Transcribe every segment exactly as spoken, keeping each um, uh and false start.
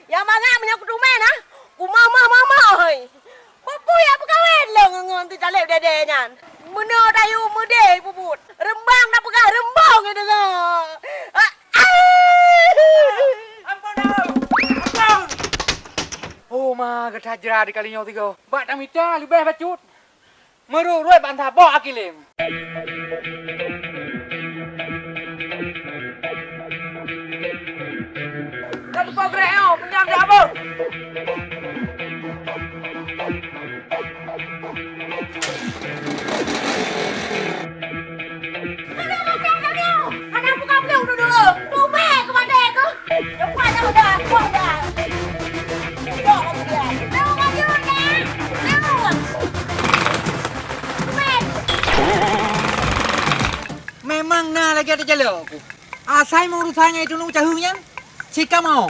Nyang mangat meunyoe kuteumé na, kumamah-mamah hôi. Peue-peue nyang peukawén lôn ngon teucaleb dede nyan. Meunoe tayue meudeh peubuet. Reumbang tapeugah reumbong i deungoe. Ah, ah! Ampôn, ampôn! Oh, ma geutajra di kali nyoe tiga. Bak tamita leubeh bacut. Meururot bansa boh akilém. Ka teupeugrék nyoe, peunyam jak abeueng. Hana buka blue dulu. Tumé keu batée keuh. Depan dah udah, kuah dah. Tengok lagi dia. Tahu maju dah. Tahu. Tumé. Memang na lagée teujalok aku. Asai meu urusan nyang itu nu caheu nyan. Sikamoe.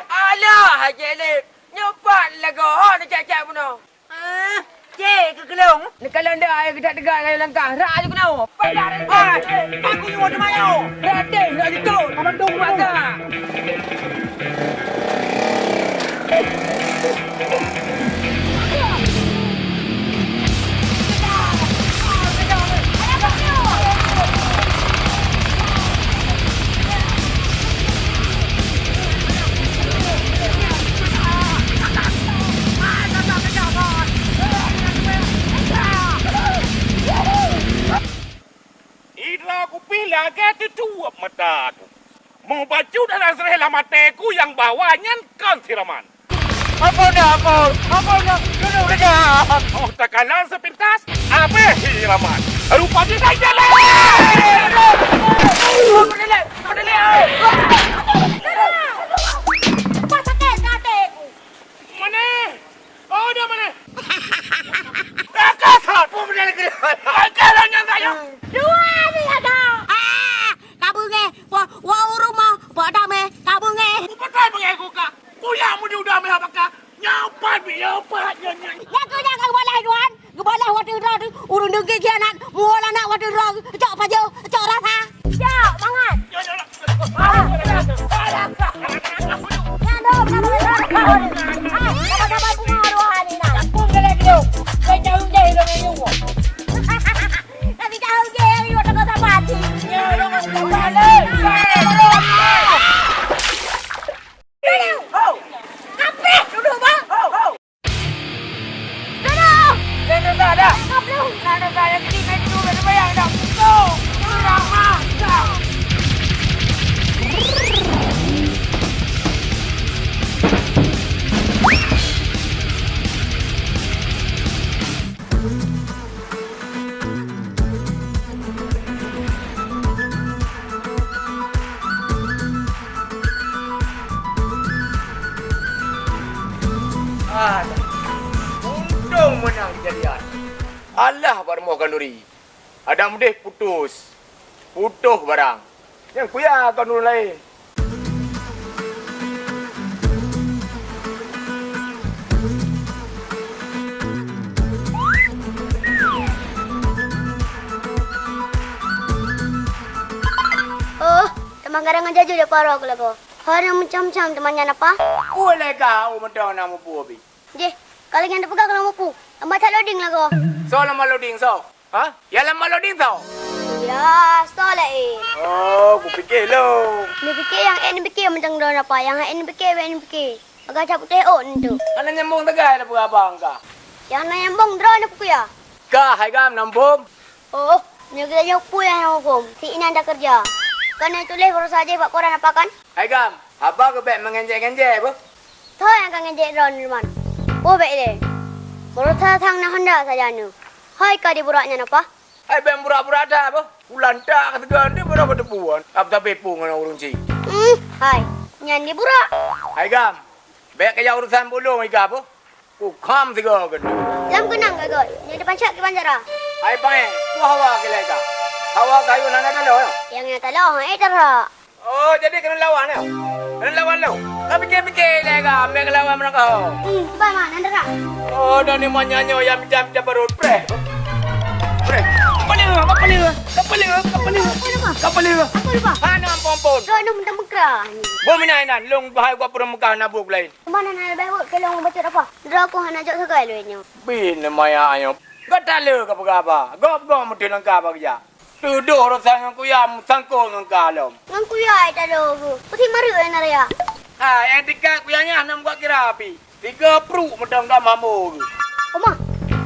Alah, Haji Elip, nyoe pat lagoe ho neucak-cak bunoe. Ah, cek keu keulong. Neukalon dah ayah geudak teuga ngon langkah. Rak aju keunoe. Padah rak. Ah, aku nyoe teumayo. Raden, rak aju tu. Mandum mata. Indra kupih lagée teutuwöb mata ku. Mubacut hana seuréh lam até ku nyang bahwa nyan kon si Raman. Ampôn dah, ampôn! Ampôn dah! Keuneuk keujah! Oh, takalon seupintas, abéh si Raman. Rupa jih dah jalan! Ampôn dah, ampôn dah! Ampôn dah! Ampôn dah! Ampôn dah! Mana? Oh, dah mana? Kakak sapu benda negeri. Kakak lah nyang sayang. Dua ni ada. Ah, ka beungéh. Wa, wa ureueng mah, wa damé, ka beungéh. Ku pakai beungéh ku, Kak. Ku yang mudi udah meh baka. Nyopat bi, nyopat, nyopat. Nyan keuh nyang ka geubaleh Tuhan. Geubaleh watèe droe teuh, ureueng deungki khianat, muwoe aneuk watèe droe, cok pajoh, cok rasa. Cok, mangat. Nyan dong, hai, sama-sama bunga rohani nah. Tapi tahu je, yang itu. Kabeh duduk, bang. Duduk! Nyan teuka dah! Nyan teuka nyang keutik nyan duduk lam teumbayang dah. Beutôi! Kurang ajar! Ah, untông meunang kejadian. Alah bak rumoh khanuri. Adak meudeh putus. Putôh barang. Nyang kuya khanuri laén. Oh, teuma garang aja jeuet paro keu lagoe. Hana macam-macam teuma nyan apa? Ulèe ka u meudoe na mupu bi. Jih, kalau nyan teupeugah keu lôn mupu, amba that loading lagoe. Soe lam loading soe? Ha? Ya lam loading soe? Ya, soe laén. Oh, kupike lôn. Neupike nyang ék neupike mantong droe napa, nyang hana ék neupike, bèk neupike. Agak cap putéh ôn tu. Hana nyambong sagai na peugah abang ka. Nyang na nyambong droe na peue ya? Ka hai gam nambong. Oh, nyoe geutanyoe peue nyang huköm? Si inan takeureuja. Kan na tuléh baroesa jih bak koran apa kan? Hai gam, haba keu bèk meungénjék-ngenjék beuh. Soe nyang ka ngénjék droeneuh, Ruman? Peue bèk lé? Baroesa sang na honda sajan nyoe. Hai ka diburak nyan apa? Hai bèk burak-burak that beuh. Kulantak ka sigoe nyoe baroe ka teupeue. Ap sabe peue ngon ureueng chik. Hmm, hai. Nyan diburak. Hai gam, bèk kajak urusan bulông ika beuh. Kukham sigoe keunoe. Lom keunong ka göt, nyoe dipancok kiban cara. Hai paéh, peue hawa kilai ka? Hawa kayue hana taloh, ya? Nyang na taloh, eh, tara. Oh, jadi keuneuk lawan, ya? Keuneuk lawan lom. Ka pike-pike ilèe ka, ambek keu lawan meurangkaho. Hmm, kiban ma, nan tara. Oh, dan ni manyang nyoe nyang mita-mita parot, preh. Preh. Kapeuleue. Apa lupa? Kapeuleue. Apa lupa? Hana ampôn-ampôn. Kau nak mentang mekra ni. Boh mina inan, lôn bahai gua peureumukah na buet laén. Mana na leubeh buet ke lôn bacut apa? Droe ku hana jok sagai lôn nyoe. Bin maya ayo. Gata le ka peugah ba. Gob-gob meuteun langkah ba geujak. Tudoh rasa ngon kuya meusangkot ngon ka lom. Ngon kuya ai tado bu. Peusi mareu ai na raya. Ah, nyang tika kuya nyan nam gua kira api. Tiga pruek meudong dam hamo geuh. Oma,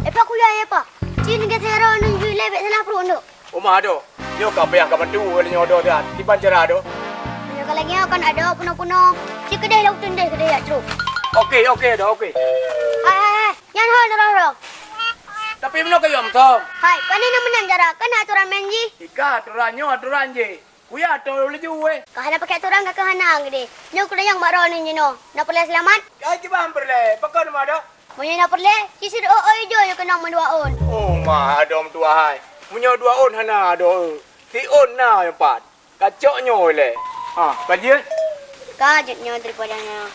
epa kuya ya pa. Cin ke sero nunjuk lebek salah pruek nduk. Oma ado. Nyoe ka payah ka bantu kali nyoe ado dah. Kiban cara ado. Nyoe ka lagi kan ado puno-puno. Cik kedeh lauk tundeh kedeh yak truk. Oke, oke dah, oke. Hai, hai, hai. Nyan hal roh-roh. Tapi meunoe ka yom tong. Hai, kan ni meunan cara. Kan aturan main ji. Ika aturan nyoe aturan je. Kuya atau laju weh. Ka hana pakai aturan ka hana gede. Nyoe kudayang mak roh ni jinoe. Na peureulèe seulamat? Kai kiban peureulèe. Pakon ma dah? Meunyoe na peureulèe, ci sidroe oi ijo nyoe keunong meudua ôn. Oh ma adom tuahai. Meunyoe dua ôn hana adoe. Si ôn na nyang pat. Kacok nyoe lé. Ha, ka jeuet? Ka jeuet nyoe daripada nyoe.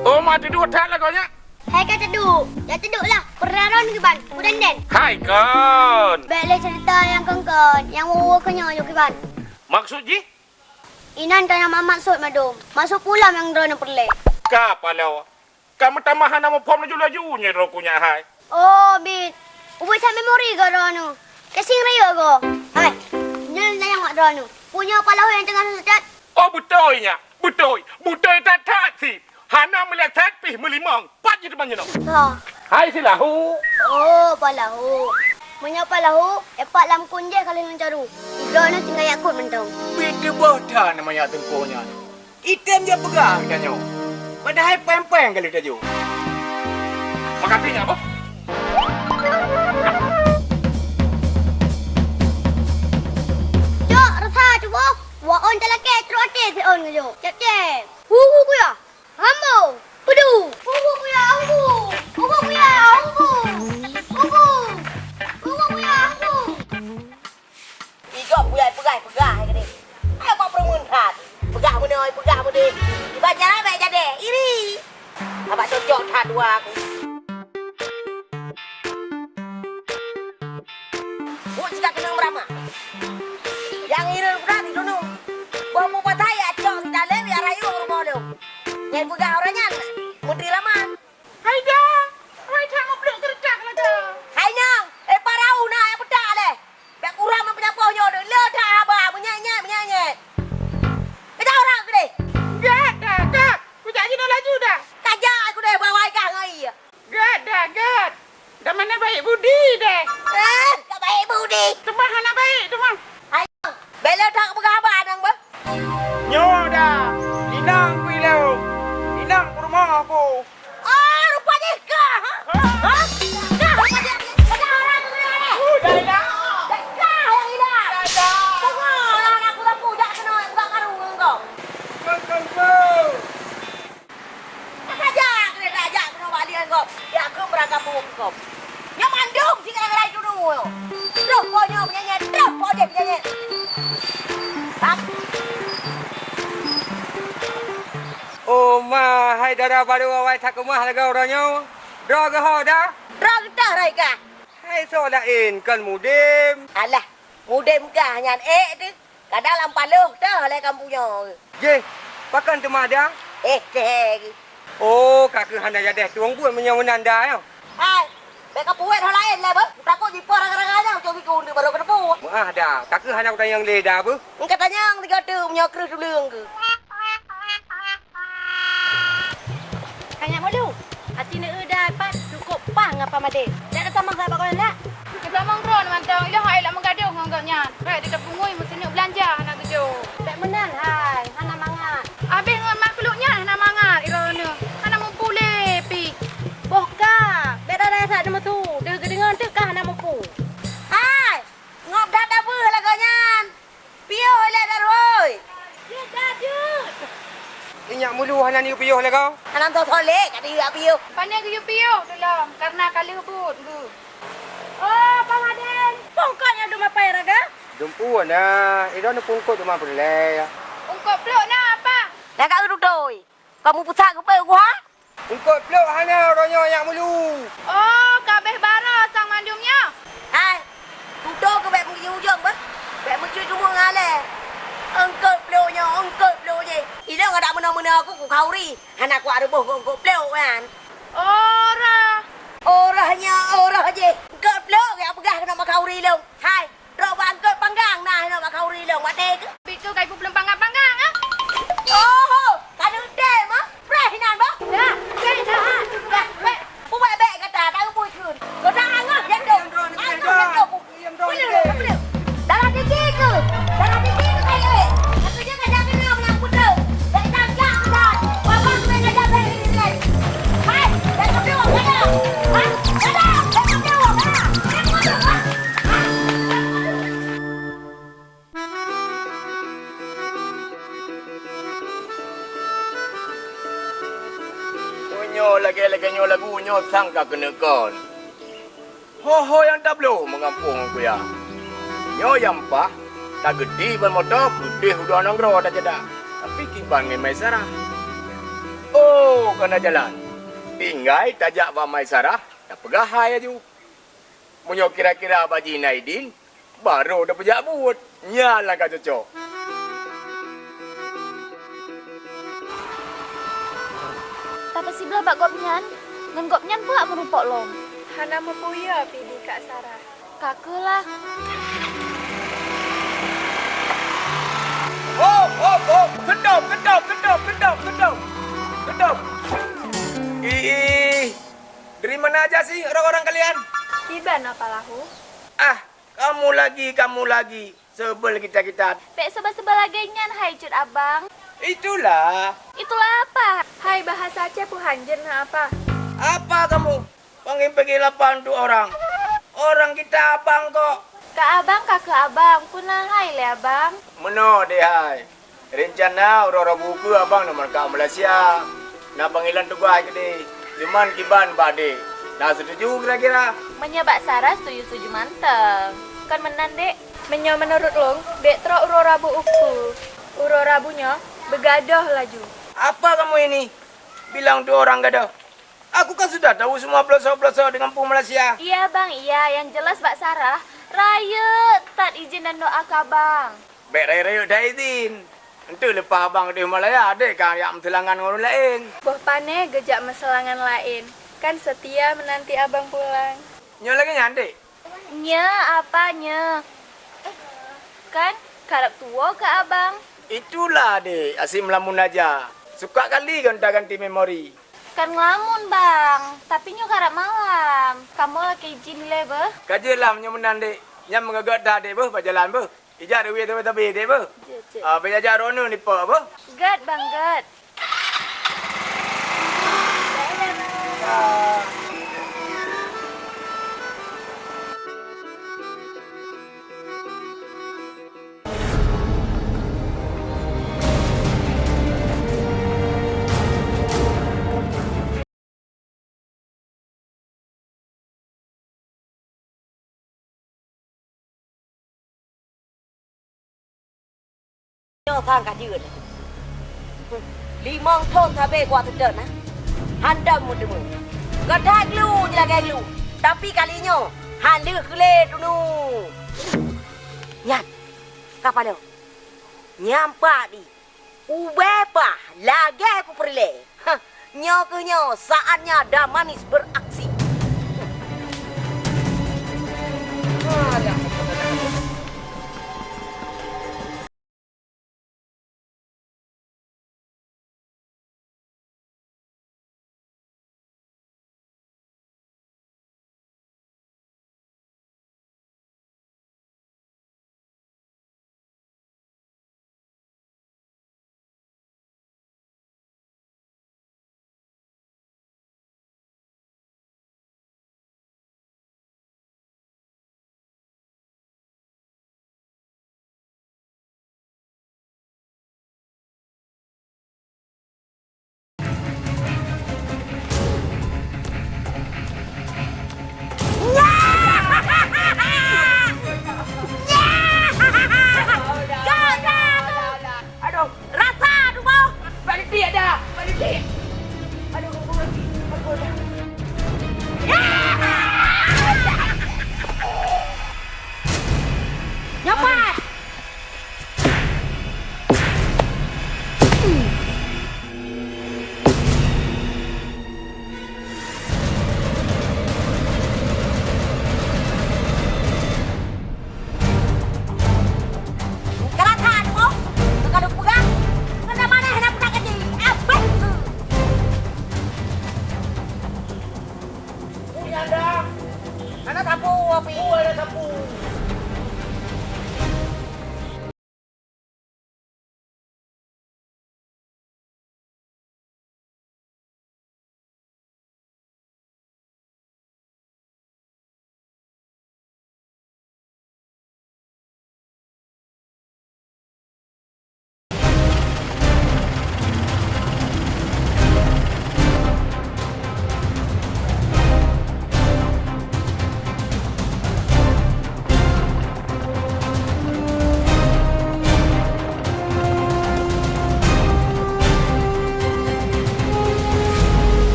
Oh, ma teuduek that lagoe nyak. Hai ka teuduek. Ya teuduek lah. Peureulèe ron kiban. Udenden. Hai kon. Bèk lé cerita nyang kon-kon. Nyang woe-woe keunyoe yue kiban. Maksud jih? Inan ka na maksud madum. Maksud pulang nyang droeneuh peureulèe. Ka paloe. Ka meutamah hana muphom laju-laju nyoe droe ku nyak hai. Oh, bit. Ubit that memori keu droeneuh. Casing rayeuk goe. Hai, nyoe na nyang mak droeneuh. Punyo paloe nyang teungoh seutet. Oh, beutôi nyak. Beutôi. Beutôi that-that cit. Hana meuleuet that pih meulimong. Pat jih teuma nyoe. Ha. Hai si lahu. Oh, pa lahu. Meunyoe pa lahu, epak lam kun jih ka lheueh lôn caru. Droeneuh tinggai yak kut mantong. Bit teuboh that nama yak teungku nyan. Item jak peugah tanyoe. Padahai péng-péng ka lheueh tajok. Makasih nyak boh. Cok, rasa cuboh. Wak on talakèe trok até si on ngeujok. Cep-cep. Hu, hu, kuya. Rambo. Pedu. Hu, hu, kuya, hu, hu. Hu, hu, kuya, hu, hu. Hu, hu. Hu, hu, kuya, hu, hu. Igob kuya peugah, peugah hai keudeh. Hai kok peureumeun that. Peugah meunoe, peugah meudeh. Iban cara bèk jadeh. Iri. Abak cocok that dua aku. Buet cit ka keunong beurama. Nyang hireuen budak di dunong. Boh mupatai acok si dalem ya rayu rumoh lom. Nyang peugah orang nyan, Menteri Laman. Hai da, hai that muplok keureutah lagèe. Hai nyang, eh parau na nyang peudak leh. Bèk kurang meupeujapoh nyoe deh, le that haba, meunyèt-nyèt, meunyèt-nyèt. Kejak orang keudeh. Gèt dah, gèt. Kujak jinoe laju dah. Kajak aku deh, bawai kah ngon ie. Gèt dah, gèt. Dah mana baik budi deh. Eh, tak baik budi. Teuma hana baik, teuma. Hai, bela tak peugah haba nang beuh. Nyoe dah. Inang ku ilong. Inang ku rumoh ku. Oh, rupa jih kah, ha? Ha? Kah rupa jih? Kena orang tu ni. Dah, dah. Dah kah yang hilang? Dah, dah. Tengoklah anak aku lampu jak kena buka karung engkau. Kau, kau, kau. Tajak keuneuk tajak keunoe bak lieng gob. Jak keu meurangkapeue gob. Nyoe mandum si gara-gara itu nyoe. Troh po nyoe penyanyi, troh po deh penyanyi. Bang. Oh ma, hai dara barô awai that keumah lagèe uroe nyoe. Droe geuho dah? Droe geutoh roh ikah. Hai soe laén kon mudem. Alah, mudem kah nyan ék teuh. Kadang lam paloh teuh lé kampung nyoe. Jih, pakon teuma da? Eh, teh. Oh, ka keuh hana jadeh tueng buet meunyoe meunan da nyoe. Hai, bèk ka puwet hal laén lé beuh. Takot jipoh raga-raga nyoe cok siku ndeuk barô keuteupeue. Meu'ah da, ka keuh hana kutanyong lé da beuh. Engka tanyong tiga tu meunyoe kreueh tuleueng keuh. Hai nyak Mulu, aci neueu dai pat cukôp pah ngon Pah Madé. Jak tatamong sabat goh nyan dak? Tatamong droe mantong, ilôn hai lôn meugadôh ngon gobnyan. Hai, di tapungui meusineuk beulanja hana geujok. Bèk meunan hai, hana mangat. Abéh ngon makhluk nyan hana mangat, droeneuh hana mupu lé pih. Boh ka, bèk raya that neumeusu, deuh geudeungoe teuk ka hana mupu. Hai, ngop that dabeuh lagoe nyan. Piôh ilèe daruhôi! Jeuet dah, jeuet! Inyak Mulu hana neuyue piôh lagoe? Hana soe-soe lé ka neuyue piôh. Pane geuyue piôh tulông, kareuna ka lheueh buet geuh. Oh, Pah Maden, pungkot nyoe dum apai raga? Dum peue na, idong neupungkot teuma peureulèe. Pungkot plôk na, Dah ka eu tutôi. Kamu pusat keupeue geuha? Eungkôt plôk hana uroe nyoe nyak meulu. Oh, ka abéh baroe sang mandum nyoe? Hai, tutoe keu bék meukeujeueng-ujong beuh. Bék meucue teumeu'ah lé. Eungkôt plôk nyoe, eungkôt plôk jéh. Ilôn adak meunoe-meunoe ku, ku khauri. Hana kuat reuboh keu eungkôt plôk nyan. Oh, roh. Oh, roh nyoe, oh, roh jéh. Eungkôt plôk jak peugah keunoe bak khauri lôn. Hai, Droe bak eungkôt panggang na inoe bak khauri lôn, watèe keuh. Bit tu ka ipeuplueng panggang-panggang, ah. Oho, ka neutém, ah. Preh inan, boh. Dah, preh dah, ah. Dah, preh. Puwèk bèk gata, taeu bui kheun. Gata angoh jandong. Angoh jandong. Peuleuh, peuleuh. Darah tinggi keuh. Darah tinggi keuh kayèe. Tapi dia ka jaga dia menang putus. Meunyoe lagèe-lagèe nyoe lagu nyoe sang ka keuneuk kon. Ho-ho nyang tabloe meugampông ngon kuya. Nyoe nyang paih, tageuti ban moto keudeh u luwa nanggroe tajadah, tapi kiban ngon Maisarah. Oh, ka na jalan. Tinggai tajak bak Maisarah, tapeugah hai laju. Meunyoe kira-kira bak jih na idin, Barô tapeujak buet, nyan lam ka cocok. Tapeusiblah bak gobnyan, ngon gobnyan pula meureumpok lom. Hana meupeue pih di Kak Sarah. Ka keuh lah. Hop, hop, hop! Keudop, keudop, keudop, keudop, keudop! Keudop! Ih, ih! Dari mana aja sih orang-orang kalian? Kiban apa lahu? Ah, Kamu lagi, kamu lagi. Sebel kita-kita. Bèk sebel-sebel lagèe nyan hai cut abang. Itulah. Itulah apa? Hai bahasa Aceh peuhanjeuet na apa? Apa kamu? Panggil-panggil apa untuk orang? Orang kita abang kok. Ka abang ka keu abang, peue na hai lé abang? Meunoe deh hai. Reuncana uroe Rabu keuh abang na meukat Malaysia. Na panggilan tugaih keudeh. Cuman kiban bak dek. Na setuju kira-kira? Meunyoe bak Sarah setuju-setuju mantong. Kon meunan, Dek? Meunyoe meunurot lôn, dek trok uroe Rabu ukeue. Uroe Rabu nyoe beugadoh laju. Apa kamu ini? Bilang tu orang gadoh. Aku kan sudah tahu semua pelosok-pelosok di kampung Malaysia. Iya, Bang, iya. Yang jelas bak Sarah, rayeuk that izin dan doa keu abang. Bèk rayeuk-rayeuk that izin. Enteuk leupah abang di Malaya, dek ka jak meuseulangan ngon ureueng laén. Boh pané geujak meuseulangan laén, kan setia menanti abang pulang. Nyoe lagèe nyan, dek? Nyoe apa nyoe? Kan karab tuwoe keu abang. Itulah, dek, asyik meulamun aja. Suka kali gata ganti memori. Kan ngelamun, Bang, tapi nyoe karab malam. Kamoe lakèe izin ilèe beuh. Ka jeuet lah meunyoe meunan, dek. Nyan meugöt-göt that, dek, beuh, bak jalan beuh. Ija deui tabe-tabe deh beuh. Jeuet, jeuet. Ah, beujaja droeneuh nipok beuh. Gèt, Bang, gèt. Nyoe sang ka jeuet. Limong thon sabe kuat seudeuh na. Handam meuteumé. Gata glu je lagèe glu. Tapi kali nyoe, han lheueh keu lé tunu. Nyan, ka paloe. Nyampak di. Ubé pah lagèe kupeureulèe. Hah, nyoe keuh nyoe saatnya Damanis beraksi. Alah.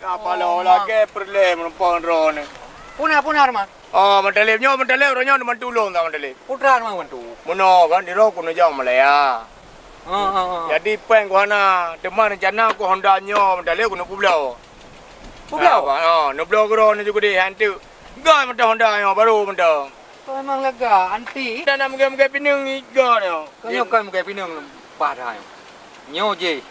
Apa lo lagèe peureulèe meureumpok droeneuh? Puna, puna, Rama. Oh, Meutalib nyoe, Meutalib, uroe nyoe neubantu ulôn, Meutalib. Putra Rama bantu. Meunoe kan, di roh keuneuk jak Malaya. Ha, ha, ha. Jadi, péng ku hana, teuma reuncana ku Honda nyoe, Meutalib, keuneuk peubloe. Peubloe? Ha, ha, neubloe keudroe neujukudi, han teuk. Gai mantong Honda nyoe, baru mantong. Kau memang lega, anti. Dan nak meugah-meugah pineung iga nyoe. Kau nyoe kan meugah pineung, bah dah nyoe. Nyoe jih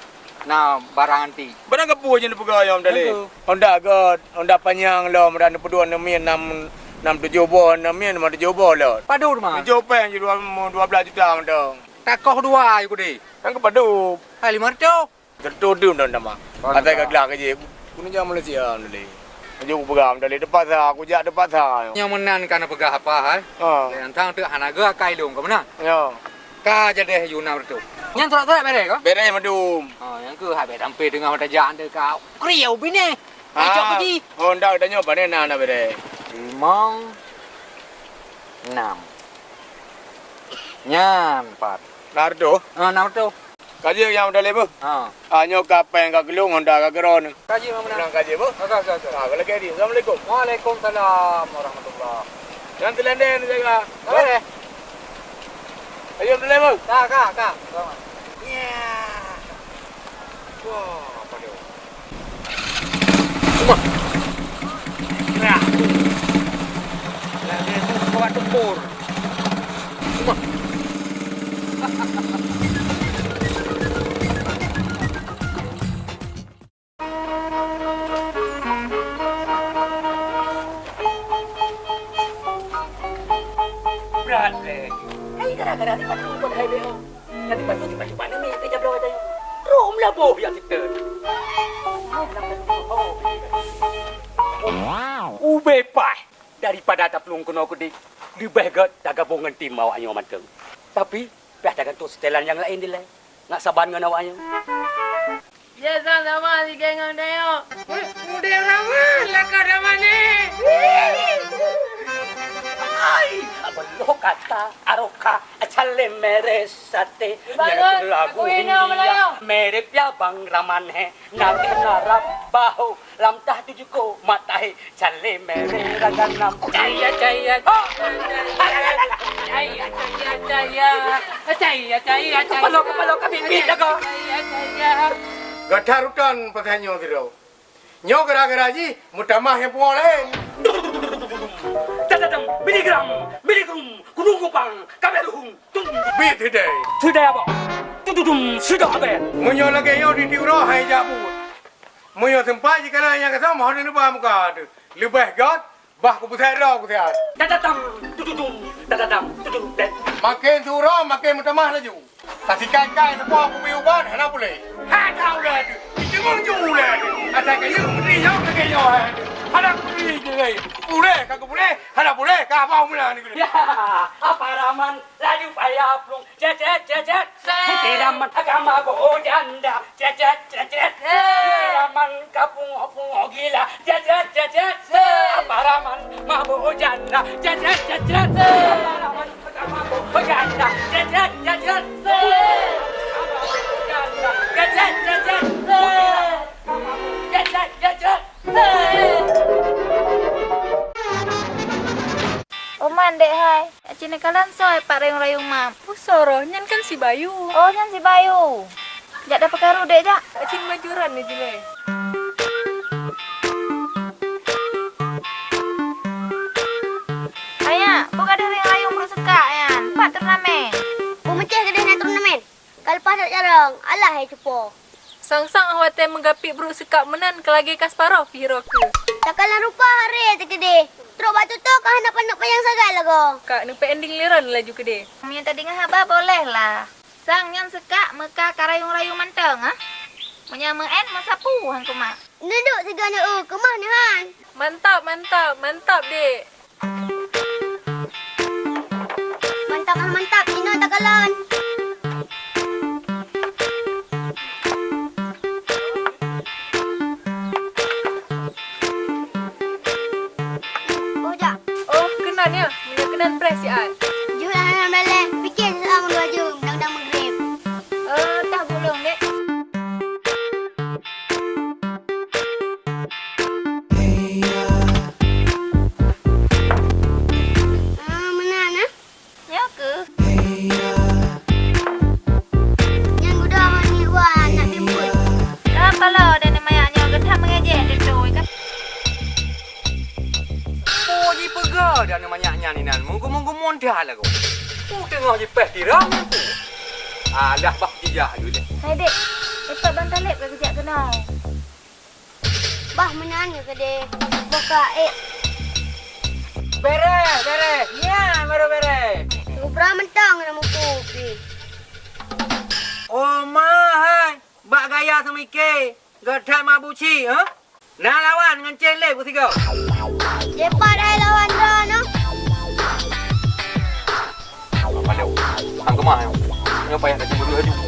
na barang anti. Barang gapeue jih neupeugah nyoe, Meutalib? Nangku. Honda göt, Honda panyang lom, dan neupeuduek neumiet nam, nam tujoh boh, neumiet nam tujoh boh lom. Padum, Mas? Tujoh péng jih dua, dua belas juta mantong. Takoh dua jih kudi. Nangku padum? Hai, lima ratus. Teutu dum dah nama. Asai ka glah ka jih. Keuneuk jak Malaysia, Meutalib. Jok peugah, Meutalib, teupaksa, kujak teupaksa. Nyang meunan ka neupeugah apa, hai? Ha. Lé antang teuk hana geuh akai lôn ka meunan. Ya. Ka jadeh yu nam reutôh. Nyan surat-surat bereh ka? Bereh madum. Ha, nyang keuh hai bèk sampai teungoh tajak ante ka. Kriau binèh. Ha. Icok ka jih. Honda tanyoe pane na, na bereh. Limong, enam. Nyan, pat. Nam reutôh? Ha, nam reutôh. Ka jeuet nyang Meutalib beuh. Ha. Ah, nyoe ka péng ka geulong, Honda ka keudroe. Ka jeuet, Mak Menang. Ka jeuet beuh. Ka, ka, ka, ka. Ha, ka lagèe di. Assalamualaikum. Waalaikumsalam warahmatullah. Nyang teulandèe neujaga. Ka lagèe. Ka jeuet Meutalib beuh. Ka, ka, ka. Ka, Mak. Ya. Wah, apa dia? Cuma. Ya. Lagèe tu kuat tempur. Cuma. Brat lé. Hai gara-gara ni patu pun hai beo. Nanti patu cepat-cepat ni mesti jabloe tadi. Rom lah boh ya kita. Ubé paih. Daripada taplueng keunoe keudeh, leubeh gèt tagabong ngon tim awak nyoe mantong. Tapi, piah tagantung setelan nyang laén dilèe. Ngat saban ngon awak nyoe. Ye, sama-sama si geng ngon Dayo. Udeh Rahman, lakah Rahman ni. Ai, abang lo kata, aroka, acale mere sate. Bagus, lagu aku India, India. Mere pia Bang Rahman he. Nangkeuh narap bahu lam tah tujuh ko matahi cale mere raganam. Caya, caya, ha! Caya, caya, caya. Caya, caya, caya. Kepala, kepala kami pih jaga. Caya, caya. Gata rutan pasal nyoe sidroe. Nyoe gara-gara jih meutamah nyang pungo laén. Tadadam, biligram, biligrum, kudung kupang, kabel hung, tung. Bit hidai. Sudah apa? Tududum, sudah apa? Meunyoe lagèe nyoe di tiuroe hai jak buet. Meunyoe seumpat jih kana nyang ka sama hana neuba muka teuh. Leubeh gèt, bah kupeusat droe kusiat. Tadadam, tududum, tadadam, tududum. Makin siuroe, makin meutamah laju. Tasikai-kai teupok kupi ubat, hana puléh. Hana ulèe teuh. Iteumong ju ulèe teuh. Asai kayeuh meuti nyoe lagèe nyoe hai. Hana kupeuli jih lé. Puléh ka kupuléh, hana puléh ka abah meunan. Ya, apa Rahman laju payah plueng. Cet, cet, cet, cet. Seh. Putih Rahman agama boh janda. Cet, cet, cet, cet. Seh. Putih Rahman ka pungoh-pungoh gila. Cet, cet, cet, cet. Seh. Apa Rahman mabôk janda. Cet, cet, cet, cet. Seh. Apa Rahman agama boh janda. Cet, cet, cet, cet. Seh. Cet, cet, cet, cet. Seh. Cet, cet, cet, cet. Oman, Dek, hai. Acil neukalon soe pat rayong-rayong mak? Peue soe roh, nyan kan si Bayu. Oh, nyan si Bayu. Jak dapeukaru, Dek, jak. Acil majuran ni jilai. Ayah, peue gadôh rayong-rayong brôk seukak nyan? Pat turnamen? Peue meucéh gadôh na turnamen? Ka leupah that carông, alah hai cupo. Sang-sang 'oh watèe meugapi brôk seukak meunan ka lagèe Kasparov pih roh keuh. Takalon rupa haré teukeudeh. Trok bak tutoe ka hana paneuk panyang sagai lagoe. Ka neupeuending liron laju keudeh. Meunyoe tadeungoe haba boleh lah. Sang nyan seukak meuka ka rayong-rayong mantong, ah. Meunyoe meu'en meusapeue han kumat. Neuduek sigoe neu-eu keumah neuhan. Mantap, mantap, mantap, Dek. Mantap, ah, mantap. Inoe takalon. Boh jak. Oh, keunan ya. Meunyoe keunan preh siat. Jeuet hana meleh. Pike seulama dua jeuem, dang-dang meugreb. Eh, tah bulong, Dek. Ada nama nyak nyan inan, menggumun-gumun dah lagu. Ku tengah jipeh tirang ku. Alah bah tijak dulu deh. Hai dek, cepat Bang Taleb ka geujak keunoe. Bah meunan ka keudeh. Boh ka ék. Bereh, bereh. Nyan baru bereh. Subra mentang na mupu pih. Oh ma hai, bak gaya seumike, geuthai mabuci, ha? Na lawan ngon cen lé beusigoe. Cepat hai lawan droeneuh. Aduh, hang keumah nyoe. Nyoe payah laju beuduek laju.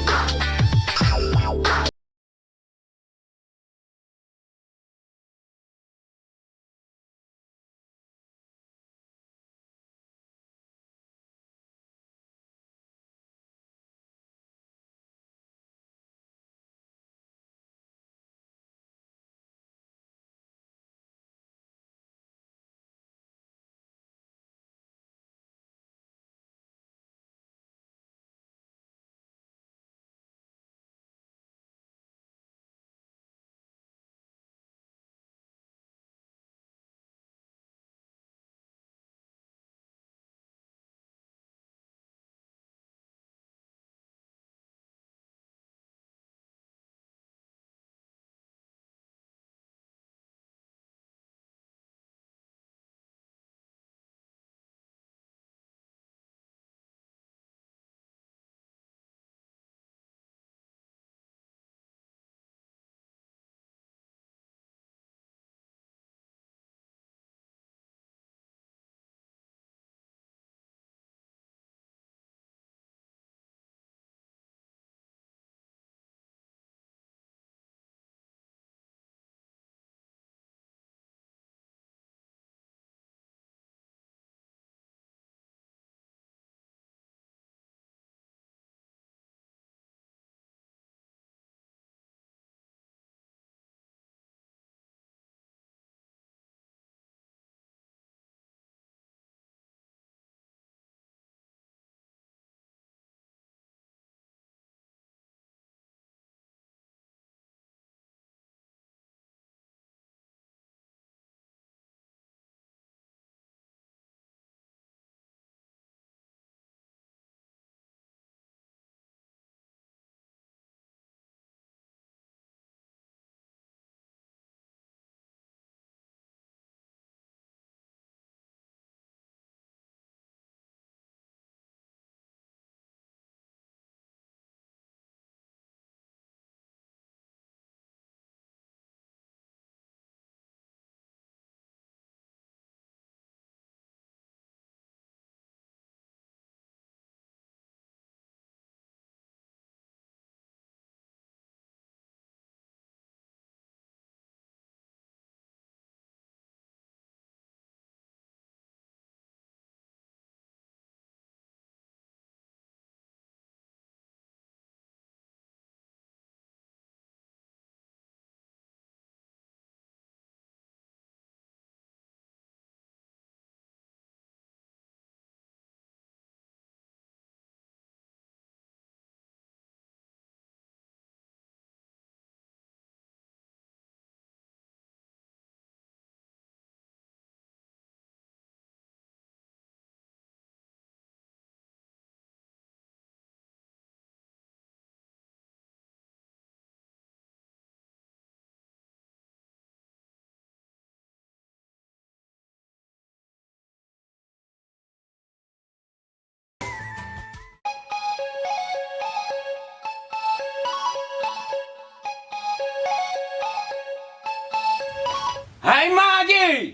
Hai mak ji!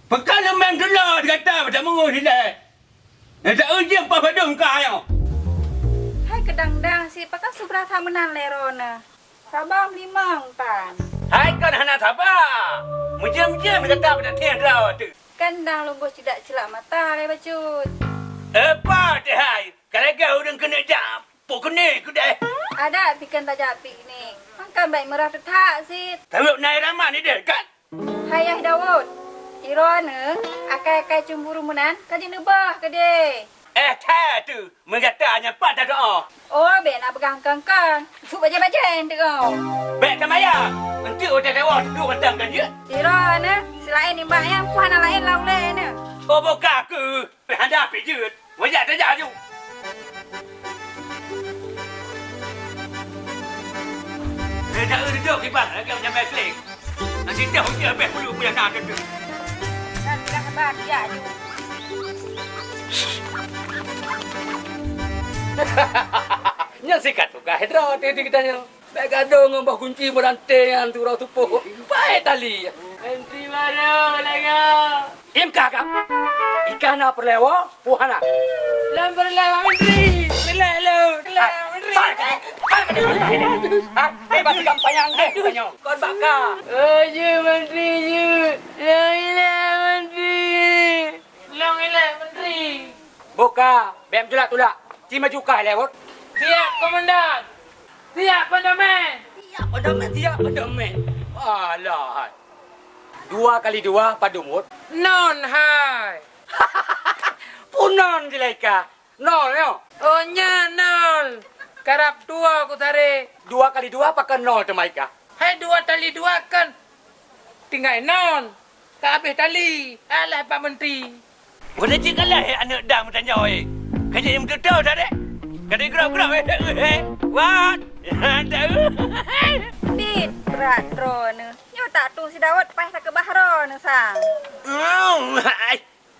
Pakon leumeng teulo di gata bak tameungoh dilèe? Nyang ta-eu jeuem paih padum ka nyoe. Hai keudang-dang sit, pakon subra that meunan lé droeneuh? Saba meulimong tan. Hai kon hana saba. Meujeuem-jeuem gata bak tieng droe teuh. Kan dang lôn boh ceudak ceulak mata lé bacut. Epa teuh hai, ka lagèe ureueng keuneuk jak pokoni keudeh. Adak pih kan tajak piknik. Mangkan bèk meurah teuthak sit. Tawök nai raman ideh kan? Hai Yah Daud, sidroe neuh akai-akai cemburu meunan ka jineubah keudeh. Eh, that teuh, meugata nyan pat tadoa. Oh, bèk na peugah kang-kang. Su bajèe-bajèe teuh. Bèk tamaya, eunteuk watèe tawoe duek mantong ka jeuet. Sidroe neuh, seulaén nibak nyan, peue hana laén lam ulèe neuh. Oh, boka keuh. Hana pih jeuet. Wajak tajak aju. Eh, dah, eh, duduk kiban. Lagi macam baik klik. Nanti dah hujan habis bulu pun dah ada tu. Dah, dah, dah, dia aju. Nyan sikat tugaih droe tadi kita nyoe. Bèk gadôh ngon boh gunci meurantée nyan tu uroe tupoh. Paét tali. Menteri baru lagak. Im kah kah? Ikah na peureulèe woe, peue hana? Lôn peureulèe Pak Menteri. Peureulèe lôn. Peureulèe Pak Menteri. Hai, hai, hai, hai. Ha? Hai, bak tikam panyang deh, tanyoe. Kon bak kah. Oh, jeuet Menteri, jeuet. Lôn ilèe Menteri. Lôn ilèe Menteri. Boh ka, bèk meutulak-tulak. Ci maju kah ilèe wot. Siap, Komandan. Siap, Pandamen. Siap, Pandamen. Siap, Pandamen. Alah, hai. Dua kali dua, padum wot? Nol, hai. Peue nol, Zulaikha? Nol, nyoe? Oh, nyan nol. Karab dua ku saré. Dua kali dua pakon nol teuma ikah? Hai dua kali dua kan tinggai nol. Ka habéh tali. Alah Pak Menteri. Boleh cit kalah, eh, aneuk dang meutanyoe, eh. Ka jeuet meututoe dah, dek. Ka digrab-grab, eh, eh, eh. Wat. Dah. Pit, brat droeneuh. Nyoe tak tueng si Daud paih takeubah droeneuh sang. Hmm, hai.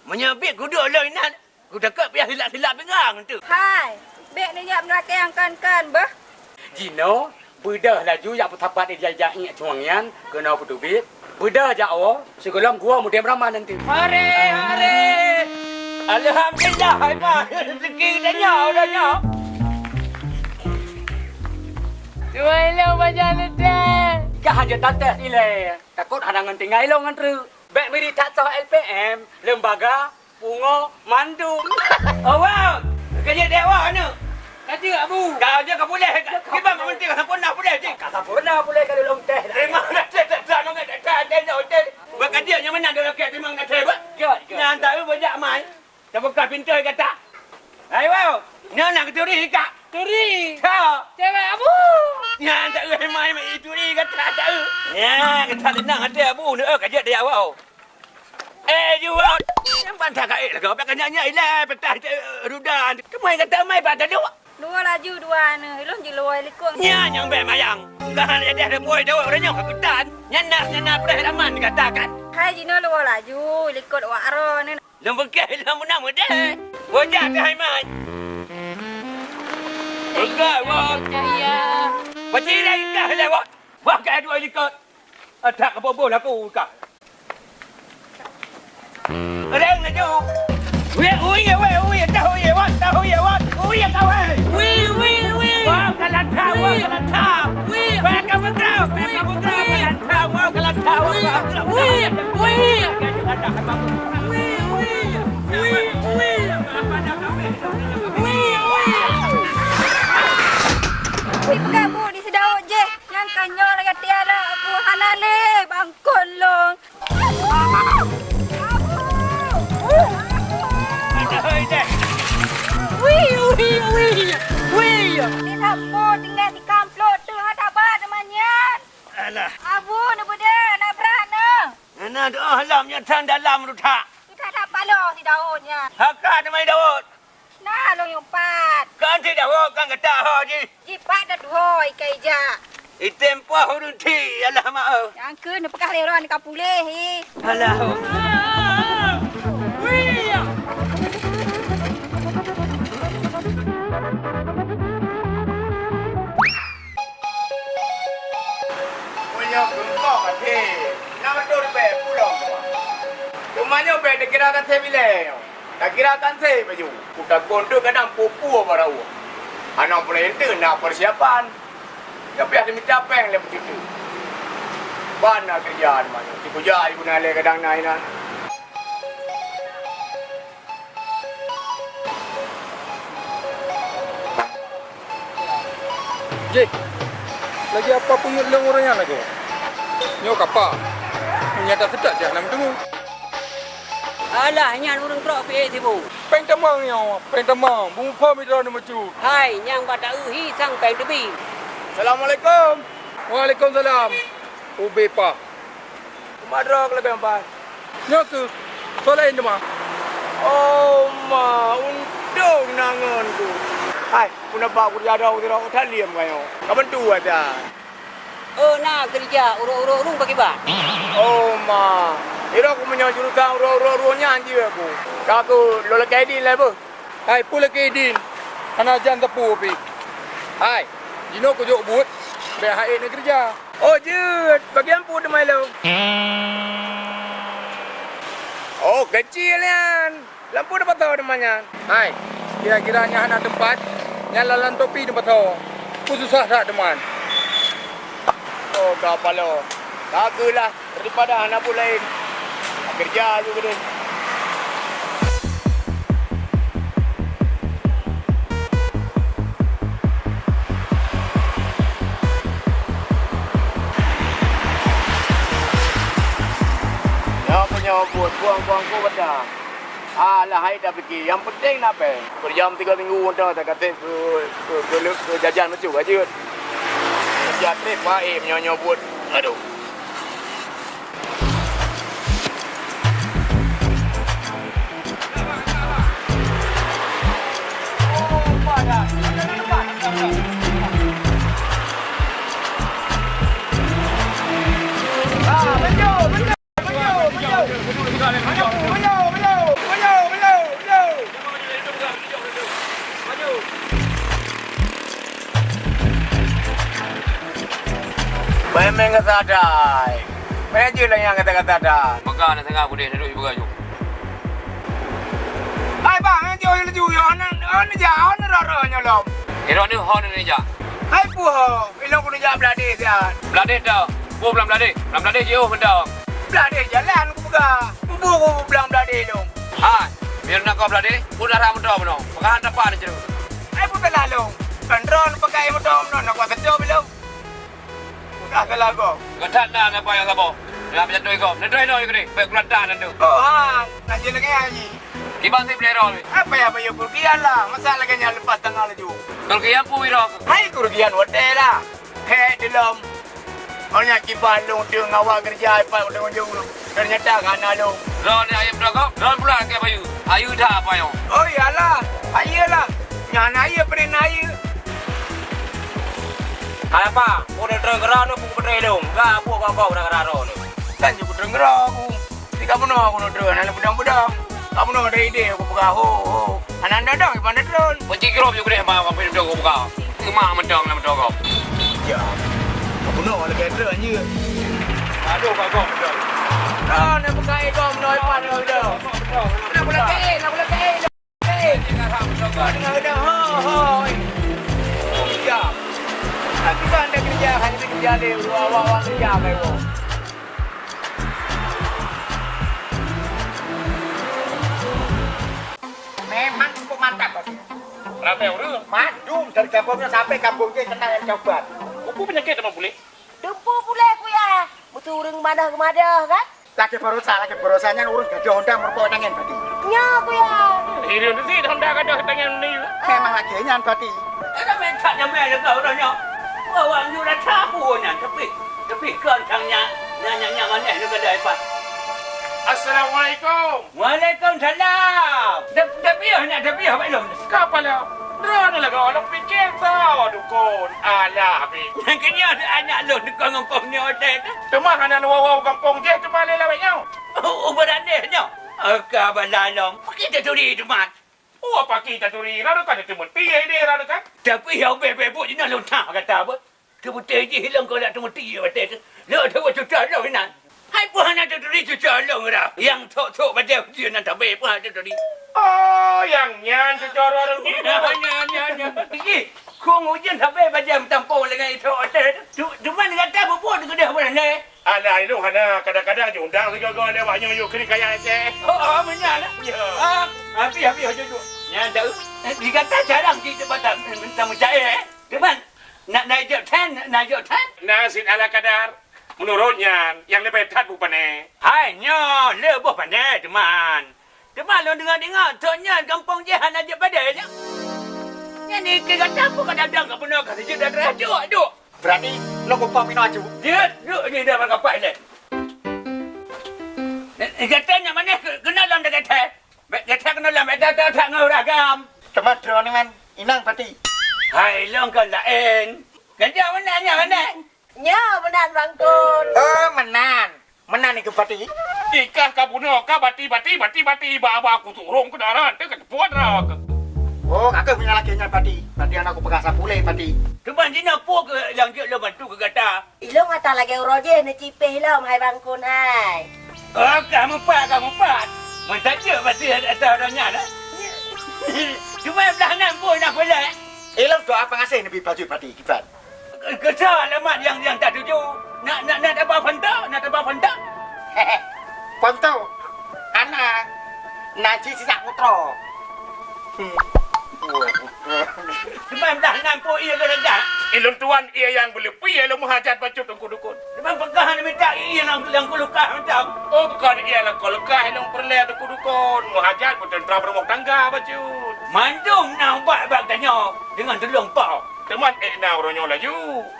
Meunyoe bit kuduek lôn inan. Kudeungo piah silap-silap pinggang tu. Hai, bèk neujak meulakèe nyang kon-kon beuh. Jinoe, beudôh laju jak peusapat ija-ija iék cuang nyan keunoe peuteubiet. Beudôh jak woe, sigohlom geuwoe mudeng beuraman nanti. Hore, hore. Alhamdulillah, hai ma. Rezeki geutanyoe, geutanyoe. Tuai lo baja leudeh. Kah hana tates ilèe. Takot hana ngon tinggai lôn ngon treuk. Bèk miri that soh L P M, lembaga, Pungo mandum. Oh, wow. Ka jeuet deh, wow, aneuk. Ka jeuet, Abu. Ka jeuet ka puléh. Kiban Pak Menteri ka sampoereuna puléh, cit. Ka sampoereuna puléh ka lôn teh. Teurimong dah, teh, teh, teh, nyoe, teh, teh, teh, teh, teh. Buat ka jeuet nyoe meunan, dah, okey, teurimong dah, teh, buat. Jeuet, jeuet. Nyan tahu bajak mai. Tabuka pintoe gata. Hai, wow. Nyoe nak geuturi ka. Turi. Tha. Cewek, Abu. Nyan tahu hai mai, mai turi gata, tahu. Ya, gata tenang até, Abu. Nyoe ka jeuet deh, wow. Eh, Juwot! Nyang ban that ka ék lagoe, bèk ka nyak-nyak ilèe, peutah, eh, rudan. Teuma gata mai bak taduek. Luwa laju dua neuh, ilôn jiluwa likot. Nyan nyang bèk mayang. Ka hana jadeh teupôi dawot, uroe nyoe ka geutan. Nyan na, nyan na preh laman gata kan? Hai jinoe luwa laju, likot wak aroe neuh. Lôn beukeh lôn meunang meudeh. Wajah teuh hai mai. Beukeh, Wot. Pacireng kah lewat. Wah, ka dua likot. Adak keuboh-boh laku kah. Reng laju. Weh, ui, weh, ui, dah ui, wan, dah ui, wan. Ui, kawai. Ui, ui, ui. Wah, kalanta, wah, kalanta. Ui. Wah, kaputra, wah, kaputra, kalanta, wah, kalanta, wah, kaputra. Ui, ui. Ui, ui. Ui, ui. Ui, ui. Ui, peugah bu di Sidaud jih. Nyang ka nyoe lagèe tiara, Abu hana lé bangkon lôn. Abu! Abu! Abu! Wih, wih, wih, wih. Ni sapo tinggai di kamplot tu, ha, taba teuma nyan. Alah. Abu, neubeudôh, na brat na. Hana doa halam nyoe tan dalam rutak. Kita tak paloh si Daud nyan. Haka teuma Daud. Na lôn yue pat. Kan si Daud kan gata ho jih. Jipat dah tuho ikai jak. Item poh ureueng thi, alah mak, eh. Nyang keu neupeugah lé droe ka puléh, eh. Alah. Meunyoe keu engkau até, na beutôi ribèe pulo. Teuma nyoe bèk dikira ka sé bilée nyoe. Takira kan sé baju. Kutakon tu kadang pue-pue barô. Aneuk peurintah na persiapan. Tapi ada mita péng lé begitu. Ban na kerja di mana? Cikujak ibu na lé kadang na inan. Jih, lagi apa peunyut lôn ureueng nyan lagoe? Nyoe kapa? Nyata seutôt dah na meuteumé. Alah, nyan ureueng trok pih sibu. Péng tamong nyoe, péng tamong. Bungkho mita na meucu. Hai, nyang bak ta-eu hi sang péng teubi. Assalamualaikum. Waalaikumsalam. Ubé pah. Teuma droe keu leubeh ban. Nyoe keuh, soe laén teuma? Oh ma, untông na ngon ku. Hai, peue na bak keureuja droe sidroe, ka lheueh ka nyoe. Ka bantu ata. Oh, na keureuja urôk-urôk rueng pakriban? Oh ma, sidroe ku meunyoe jurusan urôk-urôk rueng nyan jeuet ku. Ka ku lôn lakèe idin lé beuh. Hai, peue lakèe idin? Hana jan teupeu pih. Hai, jinoe kujok buet, bèk hai na keureuja. Oh, jeuet. Bagian peue teuma ilôn? Oh, keucil nyan. Lam peue teupatô teuma nyan? Hai, kira-kira nyan hana teumpat, nyan lam, lam topi teupatô. Peue susah that teuma. Oh, ka paloe. Ka keuh lah. Daripada hana buet laén, keureuja ju keudeh. Nyoe meunyoe buet buang-buang ku beda. Alah, hai tapike, nyang penting na péng. Peurjam tiga minggu nyoe ta gaséh keu, keu, keu, keu jajan macam ka jeuet. Kerja trép bae meunyoe nyoe buet. Aduh. Bai meng gata dai. Bai jeuet lagèe nyan gata-gata dai. Maka na tengah budeh na duek ibu gayung. Hai bang, nyang jauh laju yo, hana, hana jak, hana rara nyoe lom. Ironi ho ni jak. Hai puho, ilong kudu jak beladeh siat. Beladeh dah. Peue blang beladeh? Blang beladeh jiôh mantong. Beladeh jalan kupeugah. Mubu kublang beladeh ilong. Hai, biar nak kau beladeh, pun arah muda meunoe. Peugah hana apa ni jeruk. Hai pun telah long. Kan ron pakai muda meunoe nak kuat sedap ilong. Udah salah gob. Gata na apa nyang saboh? Nyang peunyatoi gob. Neutoi noe keudeh. Bèk kulanta nan tu. Oh ha, na jeuet lagèe nyan. Kiban si Blerol. Apa ya bayu kerugian lah. Masa lagèe nyan lepas tangan laju. Kerugian pui roh. Hai kerugian watèe lah. Hek dilom. Oh nyan kiban lôn teung awak keureuja ipat lôn jong lôn. Ternyata ka na lôn. Droeneuh ayu meudogob, droeneuh pula keu bayu. Ayu that apa nyoe? Oh iyalah, ayu lah. Nyan ayu peureulèe ayu. Hai apa? Peue droeneuh keudroe nyoe peue peutré lôn? Ga peue gob-gob gara-gara droeneuh? Kan jeuet peutré keudroe aku. Di ka bunoe aku nyoe droeneuh hana peudong-peudong. Ka bunoe ada ide aku peugah ho ho. Hana dong-dong iban droeneuh. Meuci grop jeuet keudeh ma, ma, ma, ma, ma, mantong lam toko. Ya. Bunoe lagèe droeneuh jeuet. Aduh, bagoe beutôi. Droeneuh bukai gom noi pan droeneuh. Nak pula kain, nak pula kain. Kain. Dengar udah, ho, ho. Ya. Aku kan ada kerja, hanya kerja deh. Wah, wah, wah, kerja kayak gua. Memang cukup mantap, Bos. Ramai orang. Mandum dari kampung nyoe sampai kampung jih kena yang coba. Buku penyakit sama boleh. Dumpu puléh, Kuya. Beutôi ureueng madah-madah, kan? Lagèe barosa, lagèe barosa nyan ureueng gadôh honda meureumpok tangan tadi. Nyoe, Kuya. Hireuen teuh honda gadôh tangan ni. Memang lagèe nyan tadi. Ada minta jamé lagèe ureueng nyoe. Awak nyoe dah tahu nyan, tapi, tapi kon sang nyan, nyan, nyan, nyan maneh lagèe dai pat. Assalamualaikum. Waalaikumsalam. Dah, dah piôh nyan, dah piôh, Pak Long. Ka pala, droeneuh lagoe lôn pike soe dukon. Alah, Abi. Nyang keunyoe aneuk lôn dukon gampông nyoe teuh. Teuma hana lôn woe-woe gampông jih teuma lé lawét nyoe. Oh, oh, beurani nyoe. Oh, ka bala lom. Pakri taturi teuma. Oh, pakri taturi. Radukan teumeuti deh, radukan. Tapi ya ubé bebok jinoe lôn that gata beuh. Teubeutôi jih lôn keuneuk teumeuti watèe teuh. Lôn teuh cucoe lôn inan. Hai peue hana teuturi cucoe lôn dah. Nyang thok-thok bajèe ujeuen nan tabé peue hana teuturi. Oh, nyang nyan cucoe lôn. Nyan, nyan, nyan, nyan. Ih, kong ujeuen tabé bajèe meutampo lagèe thok watèe teuh. Tu, teuma gata peubuet keudeh peue nyan? Alah, ilôn hana, kadang-kadang jiundang sigoe-goe lé awak nyoe yue keu kaya Aceh. Oh, oh, meunan. Ya. Ah, habéh, habéh, habéh. Nyan dah, eh, di gata jarang jih tempat tak, tak meucaya, eh. Teuma, na, na ijok that, na ijok that. Na cit ala kadar. Meunurot nyan, nyang leubeh that beu pané. Hai, nyoe lé boh pané, teuma. Teuma lôn deungoe-deungoe, thon nyan gampông jih hana jeuet padé nyoe. Nyan ikeu gata peue ka dadong ka bunoe ka sijeuet dan rajuk, aduh. Berani, lôn kupak pinoe aju. Jeuet, duek nyoe dah bak kapai lé. Gata nyan maneh keu-, keunoe lôn dagée thèe. Nyata keunoe lam, eh, that, that, that ngon uragam. Teuma droeneuh nyan inong Pati. Hai, lôn kon laén. Ganjang meunan nyan, meunan. Nyoe meunan Bangkon. Oh, meunan. Meunan nyoe Pati. Ikah ka bunoe, ka Bati, Bati, Bati, Bati, ba, ba, kuturong keudarat, teuka teupuat rak. Oh, ka keuh meunyoe lagèe nyan Pati. Berarti hana kupeugah sapeue lé Pati. Teuma jinoe peue keuh nyang jeuet lôn bantu keu gata? Ilôn atra lagèe uroe jéh neucipéh lom hai Bangkon hai. Oh, ka mupat, ka mupat. Meutajeuet pasti atra uroe nyan, eh? Cuma blah nan pun nak peulek. Ilôn doa peungaséh neubi bacut Pati, kiban. Keu soe alamat nyang, nyang tatuju? Na, na, na taba Ponto? Na taba Ponto? Ponto? Hana. Na cit sisak putroe. Hmm. Teuma dah nan po ié geuredah. Ilôn tuan ié nyang beuleupie lôn meuhajat bacut Teungku Dukon. Teuma peugah hana mita ié nyang, nyang kulukah mantong. Oh, bukon ié nyang kulukah lôn peureulèe Teungku Dukon. Meuhajat beuteuntra beurumoh tangga bacut. Mandum na ubat bak tanyoe deungon tulông Po. Teuma ék na uroe nyoe laju.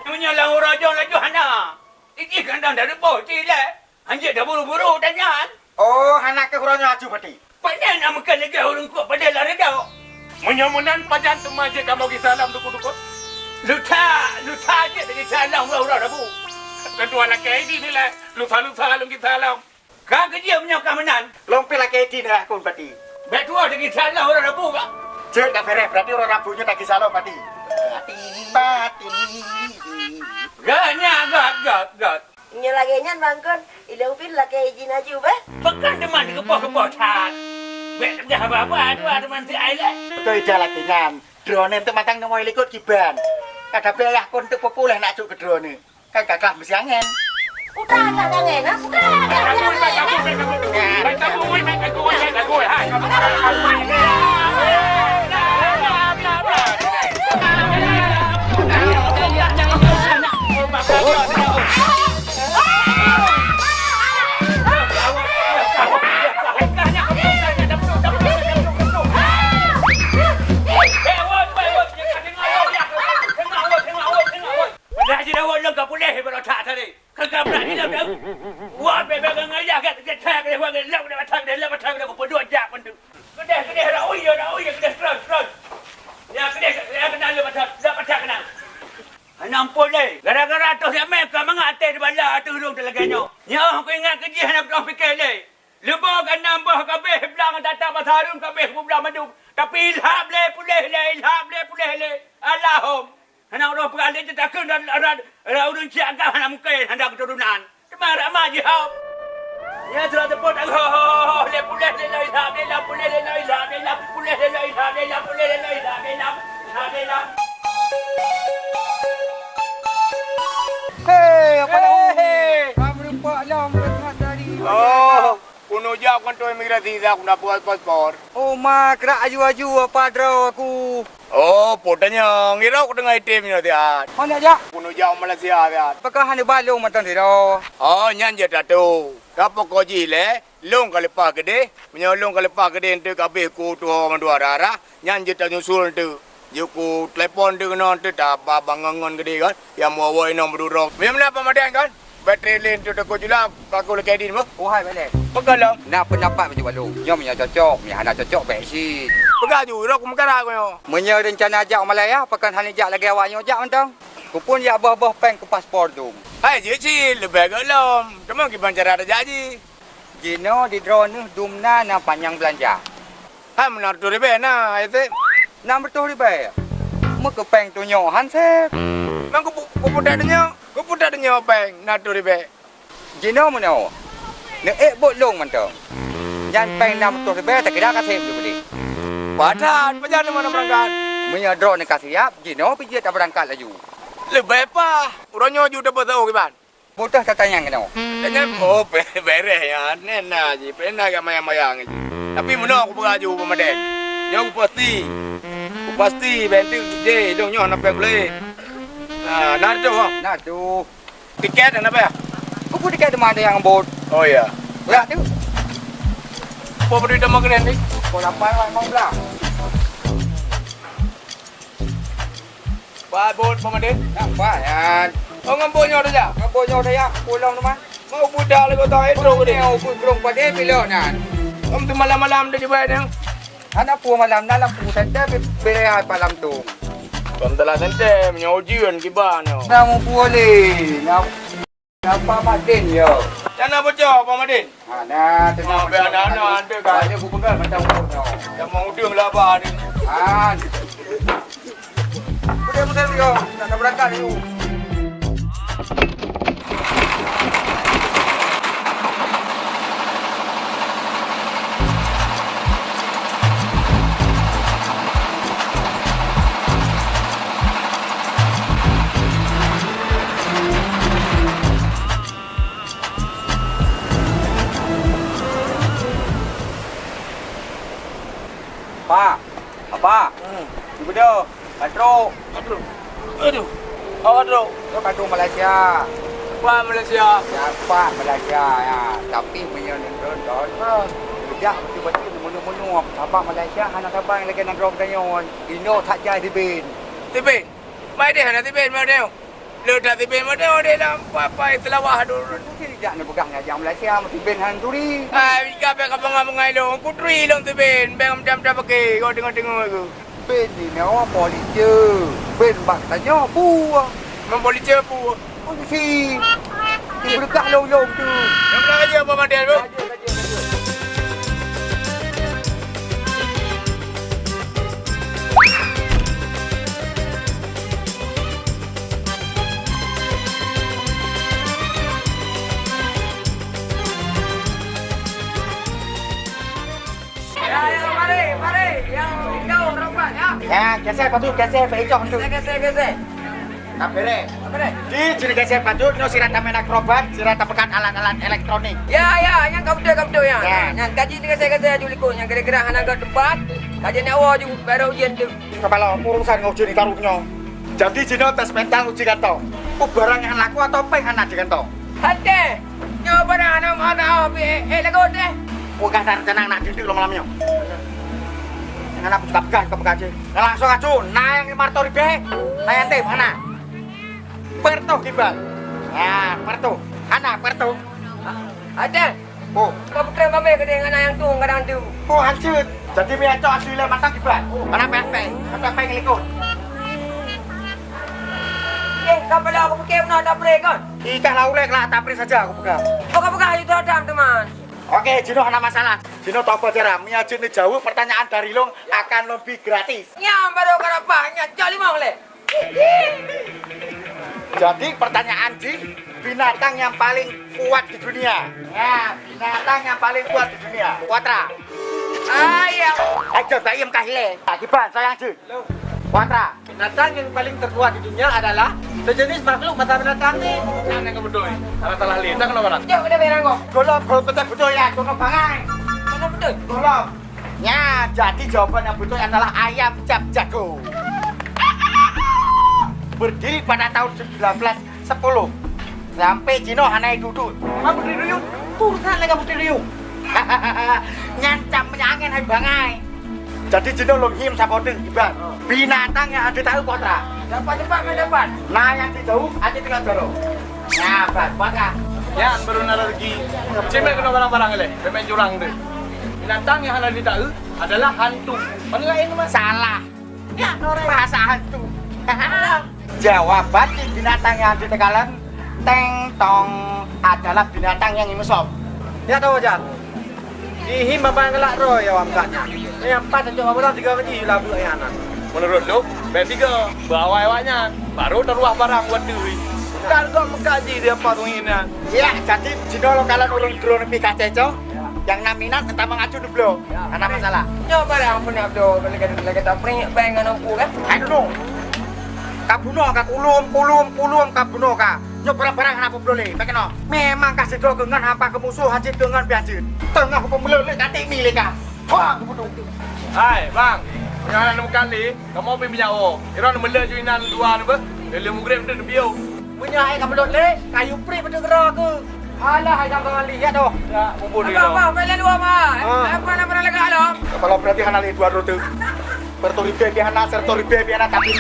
Meunyoe lam uroe nyoe laju hana. Ijih kandang dari boh cit lé. Hanjeuet dah buru-buru tanyan. Oh, hana keuh uroe nyoe laju Pati. Pajan na meukeun lagèe ureueng kuek padé lam reudok. Meunyoe meunan pajan teuma jeuet kamoe gisa lom Teungku Dukon. Lusa, lusa jeuet gisa lom uroe-uroe Rabu. Teuntu lakèe idin nilai. Lusa-lusa lôn gisa lom. Ka keujeuet meunyoe ka meunan. Lôn pih lakèe idin dah kon Pati. Bèk tuwoe tagisa lom uroe Rabu, Kak. Jeuet ka bèrèh, berarti uroe Rabu nyoe tagisa lom Pati. Pati. Pati. Gèt nyan, gèt, gèt, gèt. Nyoe lagèe nyan Bangkon, ilôn pih lakèe idin laju beh. Pakon teuma geupoh-geupoh that. Bèk teupeugah haba-haba dua teuma si ai lé. Beutôi ija lagèe nyan. Droeneuh teuk mantong neumoi likot kiban. Ka tapi ayah kon teuk peupuléh nak cok keu droeneuh. Kan kakak meusiangen. Udah, udah, udah, udah, udah, udah, udah. Padahai jidawot lôn ka puléh bak otak tadi. Ka gabrak di lôn dah. Wah, bèk-bèk ngon ayah, gèt, gèt, that, gèt, wah, gèt, lap, gèt, batang, gèt, lap, batang, gèt, kupeuduek jak pun tu. Keudeh, keudeh, raui, ya, raui, ya, keudeh, keudeh, keudeh. Ya, keudeh, ya, keunan lôn batang, lap, batang keunan. Hana ampôn lé. Gara-gara toh jamé ka mangat até dibala ateueh lôn lagèe nyoe. Nyoe kuingat keu jih hana peunoh pike lé. Leumo ganam boh kabéh blang tata basa harun kabéh bublang mandum. Tapi ilham lé puléh lé, ilham lé puléh lé. Allahum. Hana ureueng peugah lé teutakheun dan, dan, dan ureueng siagam hana mungken hana keuturonan. Teuma rama jih hom. Nyan surat teupot ho, ho, ho, ho, lé puléh lé la ilaha illallah, puléh lé la ilaha illallah, puléh lé la ilaha illallah, puléh lé la ilaha illallah, ilaha illallah. Hei, apa dah? Hei. Ka meureumpok lom, meureumpok tadi. Oh. Keuneuk jak kantor imigrasi dah keuneuk buet paspor. Oh, ma, keurak aju-aju apa droe aku. Oh, po tanyong, irok teungoh item nyoe siat. Hana jak. Keuneuk jak Malaysia siat. Pakon hana ba lôn mantong sidroe. Oh, nyan jeuet tatu. Ka pokok jih lé, lôn ka leupah keudeh. Meunyoe lôn ka leupah keudeh, enteuk ka abéh ku tuho mandua arah-arah. Nyan jeuet tanyusul enteuk. Jeuet ku telepon enteuk keunoe enteuk taba bangon-ngon keudeh kan. Nyang meuwoe inong meudurong. Meunyoe meunan Pak Madan kan? Batri lé enteuk takot jula, ka ku lakèe idin boh. Oh, hai, balek. Peugah lom. Na peundapat bacut bak lôn. Nyoe meunyoe cocok, meunyoe hana cocok, bèk cit. Peugah ju, irok ku meukarat ku nyoe. Meunyoe reuncana jak u Malaya, pakon hana jak lagèe awak nyoe jak mantong. Kuphon jak boh-boh péng keu paspor dum. Hai, jeuet cit, leubeh gèt lom. Teuma kiban cara tajak jih. Jinoe di droeneuh dum na, na panyang beulanja. Han meunan reutôh ribèe na, Yusuf? Nam reutôh ribèe? Meukeupéng tunyok han sép. Mang kupu-, kupudak tunyok, kupudak tunyok péng na reutôh ribèe. Jinoe meunoe, neuék bot lôn mantong. Nyan péng nam reutôh ribèe takira ka sép geubri. Padat, pajan teuma na beurangkat. Meunyoe droeneuh ka siap, jinoe pih jeuet tabeurangkat laju. Leubeh paih, uroe nyoe ju tapeusaôh kiban. Bôh teuh tatanyong keunoe. Tanyong, oh, bè-, bèrèh nyan. Nyan na jih, pih na ka mayang-mayang jih. Tapi meunoe kupeugah ju Pak Madan. Nyoe kupasti. Kupasti, bèk enteuk jih, dong nyoe hana péng kulét. Ha, na reutôh, ha? Na reutôh. Tiket hana péng? Kupeue tiket teuma ada nyang bot. Oh, ya. Ya, tu. Apa beri nama keren ni? Pukul lapan lewat lima belas. Pat bot, Pak Madan? Nampak, nyan. Oh, ngon bot nyoe tajak? Ngon bot nyoe tajak, pulang teuma. Mau budak lagi otak intro ke dia? Nyoe, bot burung padé pilot nyan. Om tu malam-malam tu dibai nyoe. Hana peue malam, dalam peue teuntèe be-, beuraya malam tu. Kon telah teuntèe, meunyoe ujeuen kiban nyoe. Na mupeue lé, na, na Pak Madin yo. Nyang na boco Pak Madin? Hana, teungoh. Oh, bèk aneuk-aneuk ada kan. Ada gubernur macam tu. Nyang mau udeueng laba ni. Ah. Udah, udah, yo, nak berangkat yuk. Pak, Apa? Hmm. Gubernur, Patruk. Patruk. Aduh. Apa Patruk? Itu Patruk Malaysia. Apa Malaysia? Ya, Pak Malaysia, ya. Tapi meunyoe nonton, ha, sejak betul-betul meunyoe-meunyoe, Apa Malaysia hana saban lagèe nanggroe geutanyoe. Inong that jai siben. Siben? Mai deh hana siben, mai deh. Leudak siben model deh lam papai Seulawah tu. Mungkin jak neupeugah ngon nyang Malaysia, meusiben han turi. Ai, ka bèk ka peungai-peungai lôn, kuturi lôn siben, bèk macam-macam pakai, kau tengok-tengok tu. Ben ni nyawa polisi, ben bak tanyoe peue? Memang polisi peue? Polisi. Di beukah lôn-lôn tu. Yang mana raja apa model tu? Raja, raja, raja. Ya, ya, mari, mari. Yang hijau rapat, ya. Ya, geser, Pak Tu, geser, Pak Icong tu. Geser, geser, geser. Tabere. Tabere. Di sini geser, Pak Tu, nyoe sira tameu'en akrobat, sira tapeukat alat-alat elektronik. Ya, ya, nyang ka beutôi, ka beutôi, ya. Ya. Nyang kaji ni geser-geser aju likot, nyang gerak-gerak hana gèt teumpat, kaji nak woe aju, baru ujian tu. Kepala urusan ngon ujian di taruh nyoe. Jadi jinoe tes mental uji gata. Peue barang nyang laku atau péng hana di gata? Hate. Nyoe barang aneuk, aneuk, eh, eh, lagu deh. Peugah dan tenang nak jeuet lom malam nyoe. Jangan aku suka peugah, suka peugah je. Nah, langsung aju, na nyang lima ratus ribèe, na nyang tem, hana. Pertoh kiban. Ya, pertoh. Hana, pertoh. Ada. Oh. Kau peugah mamai ke dengan yang tu, kadang tu. Oh, hancur. Jadi, mi acok asli lé mata kiban. Mana pempek? Mata pempek ngelikot. Eh, kau pala aku fikir pernah tak boleh kan? Ikah lah ulek lah, tak boleh saja aku pegang. Kau pegang itu adam, teman. Oke, jinoe hana masalah. Jinoe tak apa cara. Mi ajak ni jawab pertanyaan dari long akan lebih gratis. Nyam baru kau dapat, nyam cok limong leh. Jadi pertanyaan di binatang yang paling kuat di dunia. Ya, binatang yang paling kuat di dunia. Kuatra. Ayam. Aja bayam kahile. Akibat sayang je. Kuatra. Binatang yang paling terkuat di dunia adalah sejenis makhluk masa binatang ni. Jangan kau betul. Salah-salah lintang kena barang. Jom kita berang kau. Golok, golok betul betul ya, golok bangai. Mana betul? Golok. Ya, jadi jawaban yang betul adalah ayam cap jago. Berdiri pada tahun sembilan belas sepuluh. Sampai jinoe hana duduek. Mak Putri Duyung, urusan lagèe Putri Duyung. Nyan cam meunyan angén hai bangai. Jadi jinoe lôn him saboh teuk iban. Binatang yang ada tahu kota. Dapat cepat main dapat. Nah, yang dijauh aja tinggal dorong. Nah, bak, bak, ah. Nyan baru na rezeki. Cuma kena barang-barang leh, pemain curang tu. Binatang yang hana ditahu adalah hantu. Mana lain, Mas? Salah. Ya, bahasa hantu. Jawaban di binatang yang ditegalan teng tong adalah binatang yang imesom. Ya tahu, Jan. Jihim babah galak roh ya wam kat nyan. Ni apa cocok babah tiga biji labu ayah nan. Menurut lu, bèk tiga, beuawai awak nyan, baru taruah barang buat dui. Kan kau meukat ji dia apa sungi nan. Ya, jadi jinoe lo kalau urang turun pi kacé cok, yang na minat entah mengaju dulu. Ya. Hana masalah. Nyoe barang pun nak beudôh, lagèe, lagèe taprik bang ngon empu kan? Hai dulu. Ka bunoe ka kulum, kulum, kulum ka bunoe ka. Nyoe barang-barang hana peubloe lé, bagaimana? Memang ka sidroe keu ngon haba keu musoh hajat keu ngon biajeuet. Teungoh peumeuleut lé ka tik mi lé ka. Wah, kubudu. Hai, bang. Jangan neumukan lé, kamoe pi minyak woe. Iron meuleuet ju inan dua neubeuh. Lé mugreb tu neubieu. Meunyoe hai ka meulot lé, kayu pri beutôi keudroe aku. Alah, hai dang kali, ya doh. Ya, mumpuni. Apa, apa, main lalu apa? Ah. Apa nak pernah lega alam? Kalau berarti hana lé dua rute. Pertu ribèe pi hana, serto ribèe pi hana, tapi.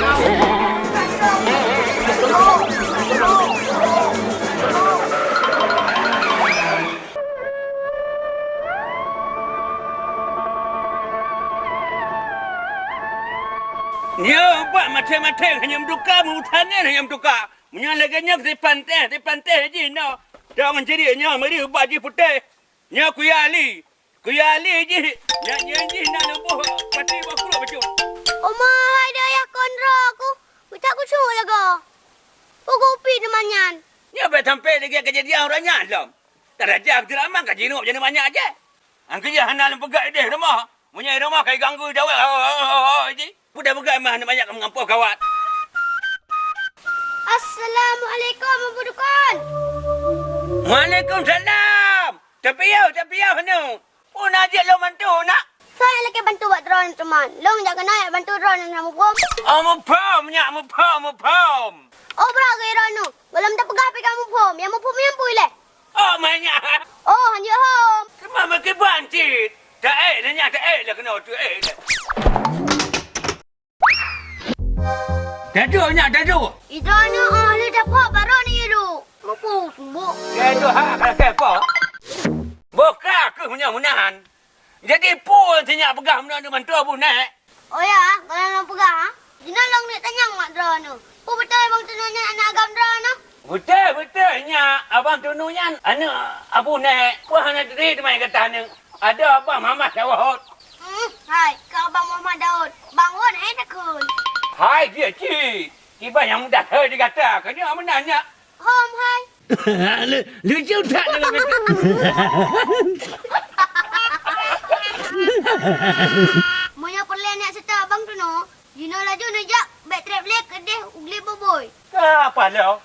Nyoe ubat maté-maté hana meutuka, meutangan hana meutuka. Meunyoe lagèe nyoe, si pantéh, si pantéh jih nyoe. Dong ciri nyoe, meuri ubat jih putéh. Nyoe Kuya Ali. Kuya Ali jih, nyan, nyan jih na leuboh pati bak krueng bacut. Oma, hai dayah kon droe ku. Mita kucok lagoe. Peue kupi teuma nyan? Nyoe bèk sampai lagèe keujadian uroe nyan lom. Taraja teuramang ka jinok jadi manyak jeh. Angkeujah hana lôn peugah idéh rumoh. Meunyoe rumoh ka iganggu dawet, ho, ho, ho, ho, jih. Peue tapeugah mah aneuk manyak ka meungampôh kawat. Assalamualaikum, Abu Dukon. Waalaikumsalam. Tapiôh, tapiôh nu. Peue na jeuet lôn bantu, nak? Soe nyang lakèe bantu bak droeneuh teuma? Lôn jak keunoe jak bantu droeneuh na muphom. Oh, muphom, nyak, muphom, muphom. Oh, brat geuh droeneuh. Gohlom tapeugah pih ka muphom. Nyang muphom nyan peue lé? Oh, manyak. Oh, hanjeuet hom. Teuma meukiban cit. Taék lé nyan, taék lé keunoe, taék lé. Taduek nyan, taduek. Ija nyoe oh lheueh dapok barô ni lu. Mupu sumbok. Taduek hak ka lakèe po. Boh ka keuh meunyoe meunan. Jadi peue sinyak peugah meunan nyoe bantu Abu Nèk? Oh ya, kalau lôn peugah, ha? Jinoe lôn neuk tanyong mak droeneuh. Peue beutôi Abang Tunung nyan aneuk agam droeneuh? Beutôi, beutôi nyak. Abang Tunung nyan aneuk Abu Nèk. Peue hana teurimong gata nyoe? Adoe Abang Muhammad Daud. Hmm, hai, keu Abang Muhammad Daud. Bang Won hai takheun. Hai, jeuet cit. Kiban nyang mudah hai di gata. Keu nyoe meunan nyak. Hom hai. Lu-, lucu that deungon kata. Meunyoe peureulèe nyak seutôt Abang Tunung, jinoe laju neujak bèk trép lé keudeh u glé bubôi. Ka apa lom?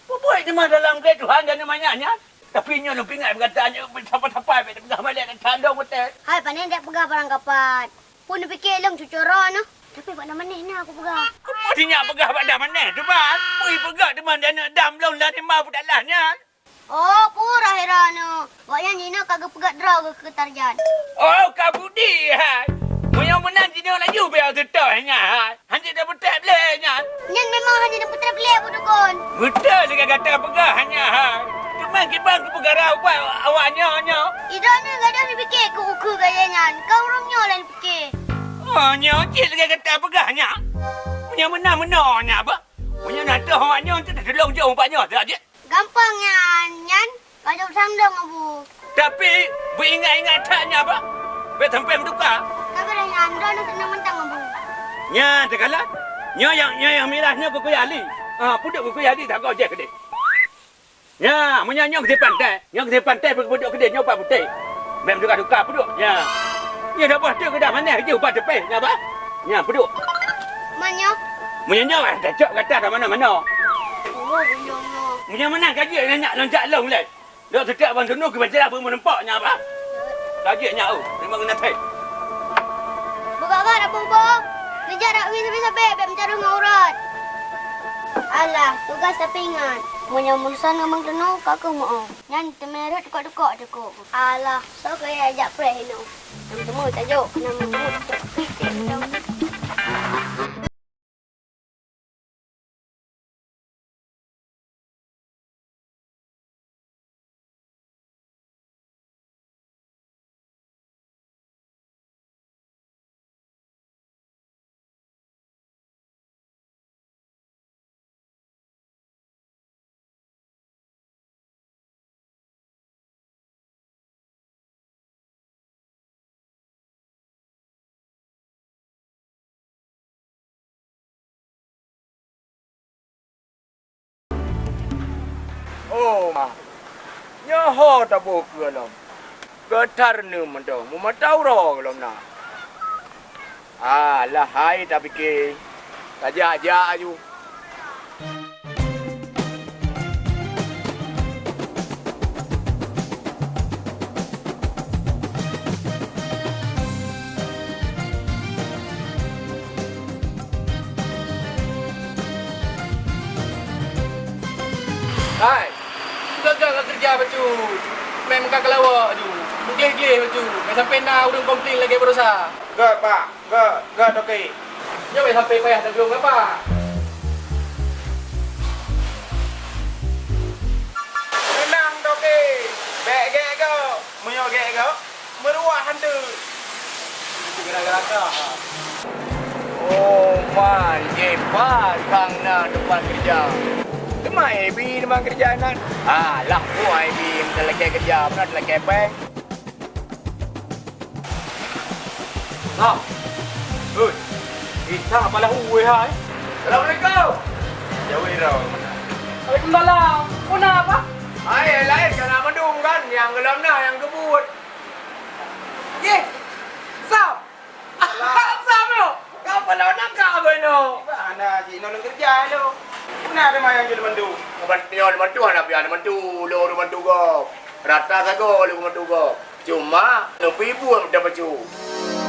Bubôi teuma dalam glé Tuhan dan manyak nyan. Tapi nyoe lôn peuingat peugata nyoe, sapa-sapa bèk tapeugah malèe dan tandong beutôi. Hai, pane dak peugah barang kapat. Peue neupiké lôn cucurô nyoe, tapi bak na manèh na kupeugah. Peue sinyak peugah bak na manèh teuma? Peue peugah teuma di aneuk dam lôn lam rimba peutalah nyan? Oh, peue rahé droeneuh. Awaknyan jinoe ka geupeugöt droe geuh keu Tarjan. Oh, ka budi hai. Meunyoe meunan jinoe laju bèk seutôt nyan hai. Hanjeuet tapeutrép lé nyan. Nyan memang hanjeuet tapeutrép lé, Abu Dukon. Beutôi lagèe gata peugah nyan hai. Teuma kiban keupeugara ubat awaknyoe nyoe. Idroeneuh gadôh neupiké keu ukeue gaya nyan. Ka ureueng nyoe lôn piké. Oh, nyoe cit lagèe gata peugah nyan. Meunyoe meunan meunoe nyan bah. Meunyoe na teuh awaknyoe, teuh teuh tulông jeuet ubat nyoe, teuh jeuet. Gampang nyan, nyan ka jeuet sandong, Abu. Tapi, beuingat-ingat that nyan bah. Bèk sampai meutuka. Ka beureh nyan, droeneuh teunang mantong, Abu. Nyan teukalon. Nyoe nyang, nyoe nyang mirah nyoe keu Kuya Ali. Ha, peuduek keu Kuya Ali, sagoe jih keudeh. Nyan, meunyoe nyoe keu si pantai, nyoe keu si pantai peuduek keudeh nyoe ubat putéh. Bèk meutuka-tuka peuduek. Nyan. Nyoe dah boh teuk keudah manèh jih ubat teupéh. Nyan bah. Nyan peuduek. Meunyoe? Meunyoe nyoe, eh, tacok gata ka manoe-manoe. Oh, meunyoe nyoe. Meunyoe meunan ka jeuet nyan nyak lôn jak lôn lé. Dok seutôt Abang Tunung keu bancara beumeurumpok nyan bah. Ka jeuet nyak, oh, memang geunaséh. Beugaga dak bubong. Neujak dak wie sabe-sabe bèk meucarông ngon urat. Alah, tugaih tapi ingat. Meunyoe meurusan ngon Abang Tunung, ka keuh meu-oh. Nyan teumé rhot dukok-dukok teukok. Alah, soe keu jak preh inoe. Nyang teumé tajok, nyang teumé tajok. Oh, ma. Nyoe ho taboh keue lom. Geutar neuh mantong, meumata uroe lom na. Ah, lah hai tapike. Tajak-jak aju. Hai, peugah-peugah ka keureuja bacut. Mé meuka keulawok aju. Meugleh-gleh bacut. Mé sampoe na ureueng komplain lagèe baroesa. Gèt, Pak. Gèt, gèt, Toke. Nyoe mé sampoe payah teuglông, Pak. Meunang, Toke. Bèk gèt gèt. Meunyoe gèt gèt, meuruah hantu. Itu gara-gara kah, ha? Oh, Wan, Jepa, kang na teumpat keureuja. Teuma Ebi teuma keureuja nan. Alah, buah Ebi meutalakée keureuja, meunan talakée péng. Nah. Hei. Isa apalah uweh hai. Assalamualaikum. Jauh ira mana? Waalaikumsalam. Kenapa? Hai, lain kana mandum kan, nyang golom na nyang keubuet. Ye. Sam. Sam yo. Kau kalau nak kau beno. Ana ji nong keureuja lo. Puna ada mayang jadi mantu. Bukan nyoe mantu, anak pian mantu, lo mantu go. Rata sago lé keumeung tugoe. Cuma, neupeu ibu meudapeue cu.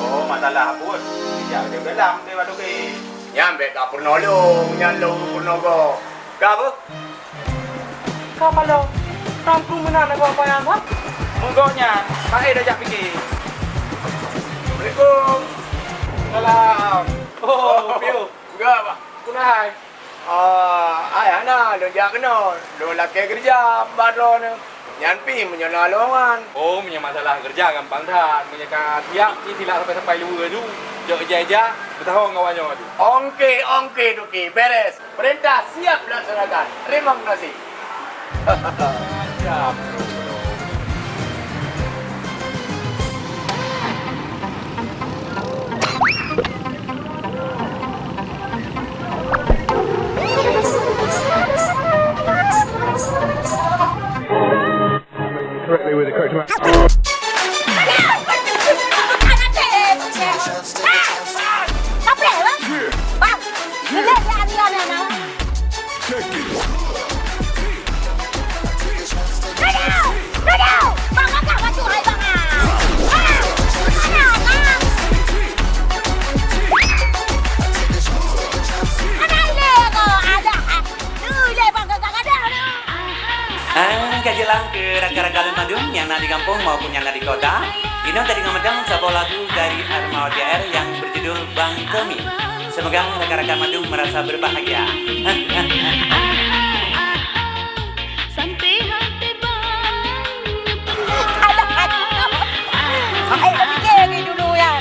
Oh, masalah buet. Sijak di dalam deh batu ke. Nyan bèk ka peurunoe lôn, nyan lôn peurunoe gob. Ka beuh? Ka paloe. Ram keu meunan aku apa nyan, ha? Meugok nyan, Pak E dah jak pike. Assalamualaikum. Salam. Oh, piu. Enggak, Pak. Kunahai. Ah, ai hana, lôn jak keunoe. Lôn lakèe keureuja bak droeneuh. Nyan pih meunyoe na lowongan. Oh, meunyoe masalah keureuja gampang that. Meunyoe ka siap, ci silak sampai-sampai luweue ju. Jok ija-ija, beutahong awak nyoe ju. Ongke, ongke, Tuki. Beres. Perintah siap laksanakan. Terima kasih. Siap. Correctly with the correct amount. Ah, ka jeulaih keu rakan-rakan lôn mandum nyang na di gampông maupun nyang na di kota. Inoe tadeungoe mantong saboh lagu dari Armawa T R nyang berjudul Bang Tommy. Semoga rakan-rakan mandum merasa berbahagia. Sampai hati bang. Alah, aduh. Hai, pikir lagi dulu, ya.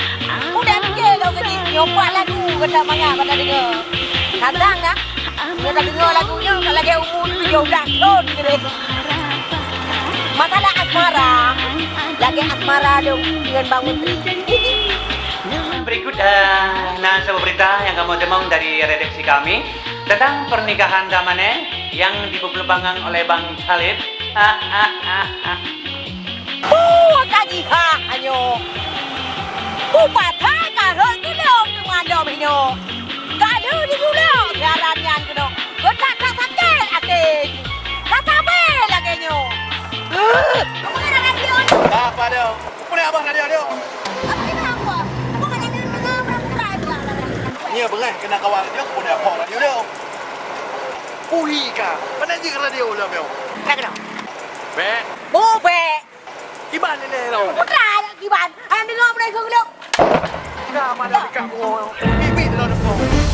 Udah pikir kau kecil. Nyopak lagu kata manga pada dengar. Kadang, ya. Dia tak dengar lagu nyoe, tak lagi umur tujuh belas tahun, gitu. Masalah asmara, lagi asmara dong dengan Bang Menteri. Berikut, eh, na saboh berita nyang kamoe teumong dari redaksi kami tentang pernikahan Damane nyang dipeubeulambangang oleh Bang Khalid. Peue ka jihah nyoe? Kupatai ka rhot tulông teuma lom inoe. Ka lheueh jijulok siaran nyan keunoe. Geutak ka sakét até jih. Ka sabe lagèe nyoe. Apa dia? Pune abah radio dia? Apa kena apa? Bukan ada dengar orang buka juga. Nya berai kena kawan dia, pune abah radio dia? Puhi ka. Mana jih radio lom yo? Nak kena? Bek. Bu bek. Kiban ini lo. Putra kiban. Ayam dengar pun ikut gelap. Dah mana dekat bungo. Bibit lo depan.